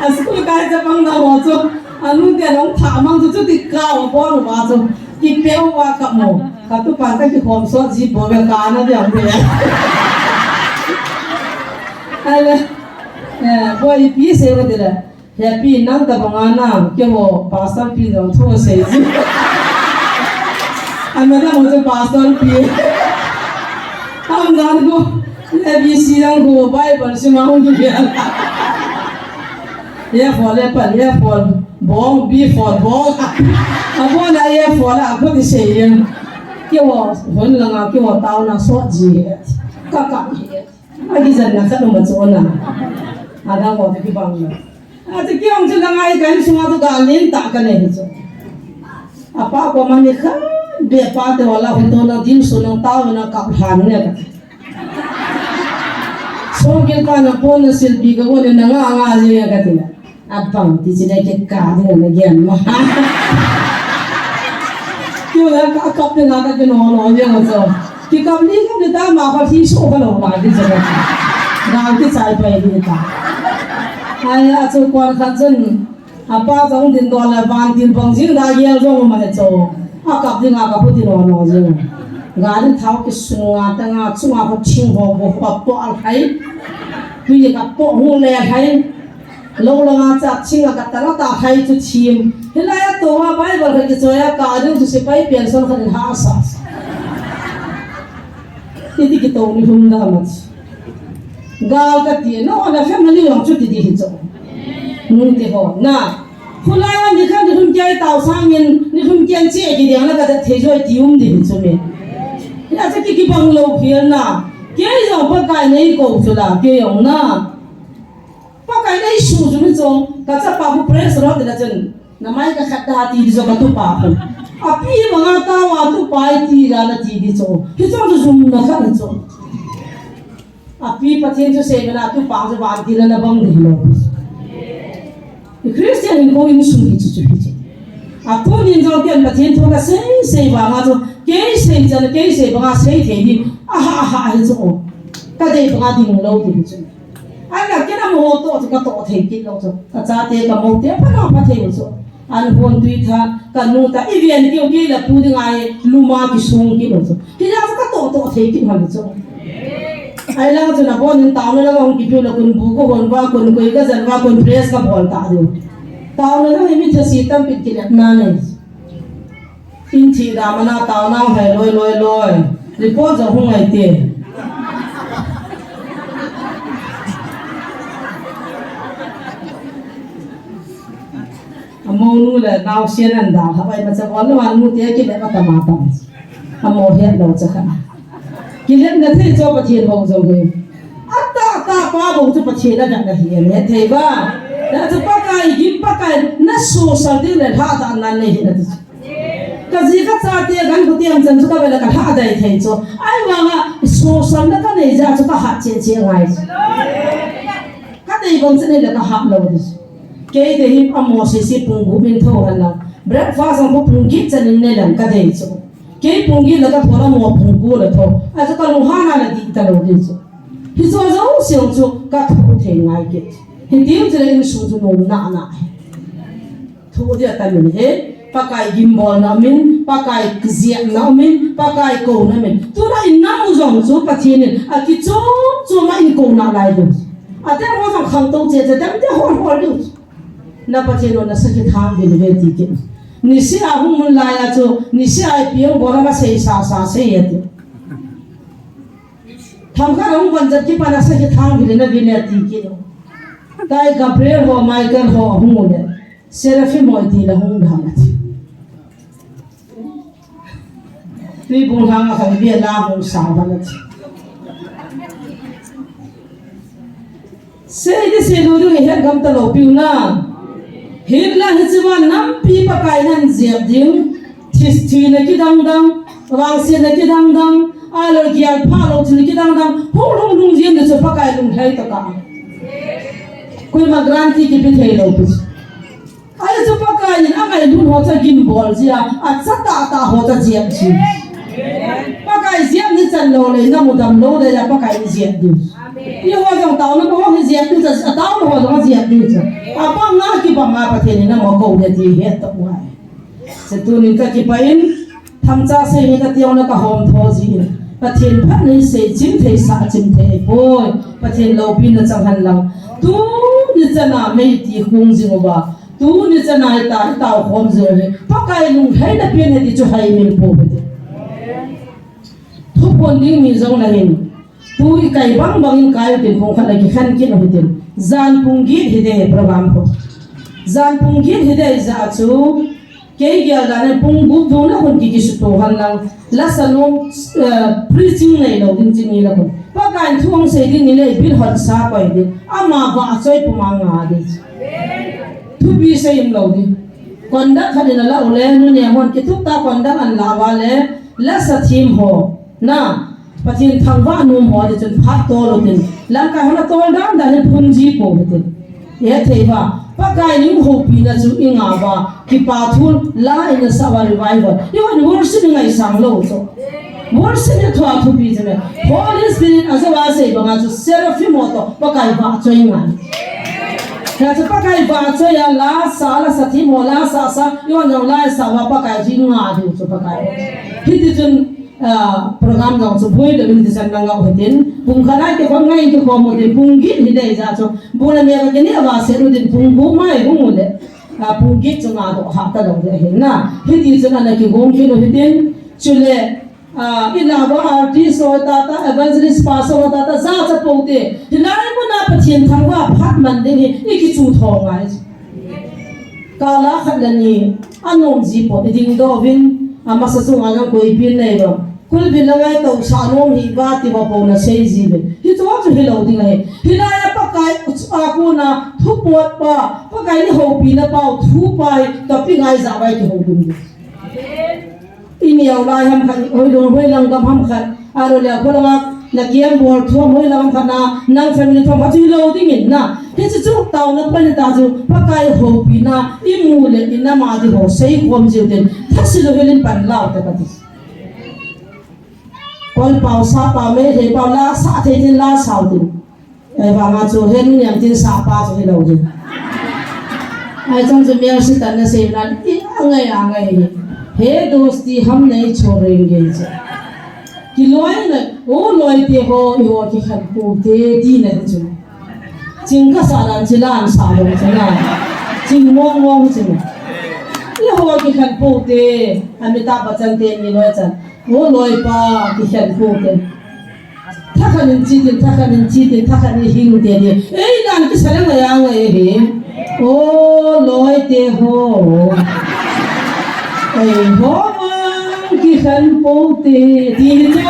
A school kai chapang na ho chu, anu te nong tha mang chu, chuti kap a pon uva chu, kipeu va kap mo. Katupa ka kikhom sot ji bol ve ka na dia ve. Ai le, eh, boi pi se va de le. Happy nang tabang a na, keiho pastor pi jong thu sei ji. Ana na mo chu pastor pi. Tam jan ko, A B C jong ko, Bible sim a hung ki. A for apple, A for bong, B for bong. A bona A for a ko ti sei yen. Keiho hon langa, keiho taona sot ji. Ka ka hi. Akijanna khat um a chu na. Adang ho te kibang na. Achu kei jong chu langa hi ka insunga chu gal len tah ka nei hi chu. Apa koma ni khat beh pa te ho la hung to na ding su nang tao na kap lhan ne ka. Songkil pa na pon na silpi ka ko ne na nga nga ji ka ti na. Abang ti chi le kei ka ding na gen ma. Kei la ka kap te na ka ke no no ye ngo so. Kikap ni kap ni ta ma ka thi so ka lo ma di so ka. Gal kichai pai ni ta. Ai a chu kwan khat chun. Apa jong din do le van tin bang jing da yel jong ma he cho. A kap ding a ka pu ti no no jing. Gal thao kisunga ta nga chunga ko thing ho bo pa po al hai. Tui ka po hu le hai. Lo langa chak chinga ka tala ta hai chu thim. Hilai a to a Bible ka kichoi a ka ding chu sepai pension khat in ha sa sa. Iti kito ni hum da mat. Gal ka ti, no, na family jong chuti di hi chu. Nung ti ho, na. Khulai a ni khat ni hum kei tao sang in, ni hum kei che ki dia na ka da thei joi ti um di hi chu me. Ya chu ki kibang lou hial na. Kei jong Pakai nei ko chu la, kei jong na. Pakai nei su chu mi chong, ka chapa hu praise Lord na chun, na mai ka khat da ti di jo ka tupa hu. A pi banga tao a tupa i ti la na ti di chong. Hi chong chu zum na khat na chong. A pi Pathen chu sei na tupa chu van ti la na bang di lo. I Christian in ko in su hi chu chu hi chu. A tunin jong ken Pathen thu ka sei sei vanga chu, kei sei chan, kei sei banga sei thei di. Aha, aha, hi chu o. Ka dei banga ding lou di hi chu. Ana kei na mo to chu ka to thei kit lou chu. Ka chate ka mo te pha na pha thei lou chu. An hon tui tha, ka nu ta, i vian keu kei la pu ding ai, luma kisung kit lou chu. Kei la chu ka to to thei kit hon chu. Ai la chu na bon in taona la hung kipiu la kun bu ko hon va, kun koi ka jan va, kun praise ka bol ta diu. Taona la mi thasi tampi kile na nei. In thi da mana taona hai loi loi loi. Report jong hung ai te. Amo nu le naosen an da ha bai ma cha ol lo an nu te kile ma ta ma ta. Amo het lo cha kha. Kile na thei cho Pathen ho jong he. Ata ta pa bo chu Pathen la na hi he thei ba. Na chu Pakai gim Pakai na su sa ding le ha ta na nei hi na chu. Ka ji ka chate kan bu tiam chan chu ka vela ka lha dai thei chu. Ai vanga social na ka nei ja chu ka hat che che ngai chu. Ka dei bang chan nei la ka hat lo dis. Kei de hi amo se se pung gup in tho han la. Breakfast ang ko pung git chan in nei lang ka dei chu. Kei pung git la ka tho la mo pung ko la tho. A chu ka lung hana la di ta lo dis chu. Hi chu a jo siang chu ka tho thei ngai ke. Hi tiu chu la in su chu no na na. Thu dia ta min he, Pakai gimbolna min, Pakai kiziapna min, Pakai kouna min. Tuna in na mu jong chu Pathen in a kichom chom a in kouna lai diu. Ate ho jong khangtou che che tem te hol hol diu. Na Pathen lo na sakhi thang vil ve ti ke. Niseh a hung mun lai a chu, niseh a i piang bol a ma sei sa sa sei a ti. Themkhat a hung van jat kipan a sakhi thang vil na vil a ti ke. Tai Gabriel ho, Michael ho a hung u le. Seraphim hoi ti la hung dam ati. Tui bung hang a khan bia la hung sa ban ati. Sei di sei lu du het gam ta lo piu na. Hin la hi chi ma nampi Pakai nan ziap ding. This thi na ki dang dang. Vang se na ki dang dang. A lo gial pha lo chi na ki dang dang. Hung lung lung zin na chu Pakai lung hei ta ka. Koima guarantee kipe thei lo pi. Ahi chu Pakai in a ngailut ho chu gimbol jia, a cha tah tah ho chu jia chi. Pakai Jep ni chan lou le, na mudam lou le, ya Pakai ni jep diu. Amen. Eiho jong taona bou hi jep diu cha, ataona ho jong jep diu cha. Abang a kibang a Pathen in na mo kou le ti he to wai. Setunin ka kipah in, thangcha sei ni ka tiang na ka hom tho ji in. Pathen phat nei sei chim thei sa chim thei poi. Pathen loupina chang hen lang. Tuni chana mei ti khung jing uva. Tuni chana ita, ita khom jing uva. Pakai lung hei na pian hei ti chu hai min po hei ti. Thuphon ding mi jong la hin. Tu i kai bang bang in kai tin pung khat la kikhen kit u hitin. Jan pung get hi de program ko. Jan pung get hi de ja chu. Kei gel dan in pung gup dong na hun ki kisuto han lang. La salon, eh, preaching nei lou ding chi ni la hun. Pakai thu hung sei ding ni le bil hon sa koi ding. Ama va choi puma nga ding. Thupi sei in lou ding. Conduct khat in a la u le, nu ne hon kitup ta conduct an la va le, la sa thim ho. Na, Pathen thangvah nom ho ti chun phat tol u tin. Lamkai hon a tol dan dan in phun ji po u tin. He thei va, Pakai ning houpina chu i nga va, kipa thu la in a sa va revival. I hon worship i ngaisang lou chu. Worship i thua thupi chu me. Holy Spirit a sa va sei banga chu seraphim ho to, Pakai va choi ngai. Kei chu Pakai va choi a la sa, la sa thim ho la sa sa, i hon jong la sa va Pakai ji nga diu chu Pakai. Hiti chun Ah, program jong chu boi le min ti san nang au hitin, pung khat lai te khon ngai ti khom u tin, pung get hi dei ja chu, bu le me ka kini ava se u tin, pung gup mai hung u le, ah, pung get chu nga do ha ta lo de hin na, hiti chun ana kigong kit u hitin, chule, ah, i la va artist ho ta ta, evangelist pastor ho ta ta, ja cha po te, hilai mun a Pathen thangvah phat man ding hi, i kichu tho ngai. Kala khat le ni, anom ji po, i ding doh uvin, amasa chunga jong koi pin nei lo. Kulvin la ngai to sa nom hi va ti va po na sei ji ve. Hichu chu hilou ding ahi. Hilai a Pakai a kona thupot pa, Pakai ni houpina pau thu pa hi topi ngai ja vai kihou ding. I neo lai ham khat, hoi lung hoi lang gam ham khat. Aro le ko langa na kiam bol thu ham hoi lang ham khat na, nang family thu ham khat chu hilou ding in na. Hichu chu taona pan ta chu Pakai houpina i mu le i nam a di ho sei khom jiu tin. Thasi lou hel in pan lau ta ka ti. Koi pau sa pau me thei pau la sa thei tin la sau tin. Ahivanga chu he nu niam tin sa pa chu hilou ding. Ahi chang chu Mercy tan na sei nan i angai angai hi. He dosti hum nahi chhodenge chu. Kiloi na, o loi te ho, i ho kikhen pou te ti na chu. Ching kasa nan chi lan sa lo chu na. Ching mong mong chu na. I ho kikhen pou te, Amitabh Bachchan te ni loi chan. O loi pa kikhen pou te. Thakhat in chi tin, thakhat in chi tin, thakhat in hing te ni. Ei, dan kisa le ngai a ngai hi. O loi te ho. Ei ho mang kikhen pou te. Ti ni chu.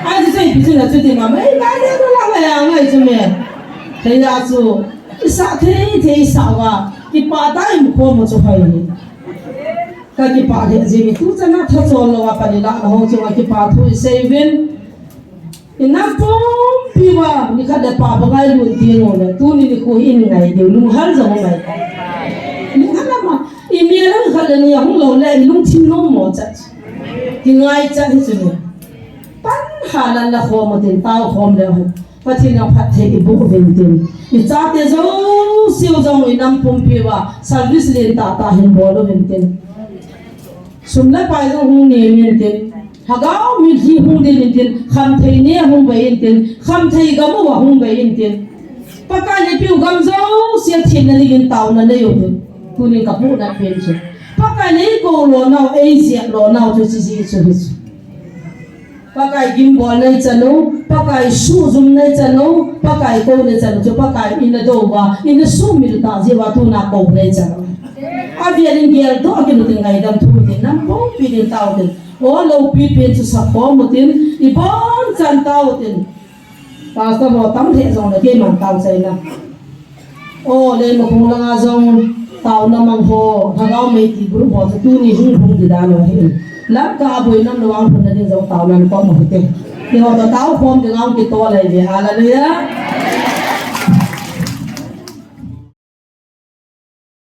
Ai, chu sei pi chu na chu ti ma. Ei, dan le la ngai a ngai chu me. Hei ya chu. I sa thei thei sa va. Kipa ta i mu khom u chu hoi ni. Ka kipa le ji mi tu chana tha chol lou a pa ni la na ho chu a kipa thu i sei vin. I nam pumpi uva, ni khat le pa bang ngai lun ti ngo le, tuni nikho hi in ngai diu, lunghal jong ngai. Lunghal ama, i mi lang khat le ni hung lou le, i lungthim nom mo chat. Ki ngai chat hi chu ni. Pan ha lan la khom u tin, tao khom le hin. Pathen a phatthei i boh uvin tin. I chate jouse u jong i nam pumpi uva, service lentah tah hin bol uvin tin. Sum le pai jong hung nem in tin. Lhagao mitlhi hung ding in tin. Khamthei ne hung bei in tin. Khamthei gam uva hung bei in tin. Pakai le piu gam jouse a thenna dingin taona nei u tin. Tunin ka puna pen chu. Pakai le i kou lo nau, ei jep lo nau chu chi ji chu hi chu. Pakai gimbol nei chan u, Pakai suhjum nei chan u, Pakai kou nei chan u, chu Pakai in a do uva, in a sumil ta jeh uva tuna kou nei chan u. Avel in geldoh kit u tin ngaidam thu u tin, nam pumpi din tao tin. O loupi pen chu sa khom u tin, i bonchan tao u tin. Pastor ho tam lheh jong le keiman tao chaina. O, Leimakhong langa jong taona mang ho, Lhagao Meitei group ho chu tuni hung hung di dan u ahi. Lamka a boina lou vang phun na ding jong taona na kom u hite. Keiho toh tao khom ding a hung kitol ahi ve. Hallelujah.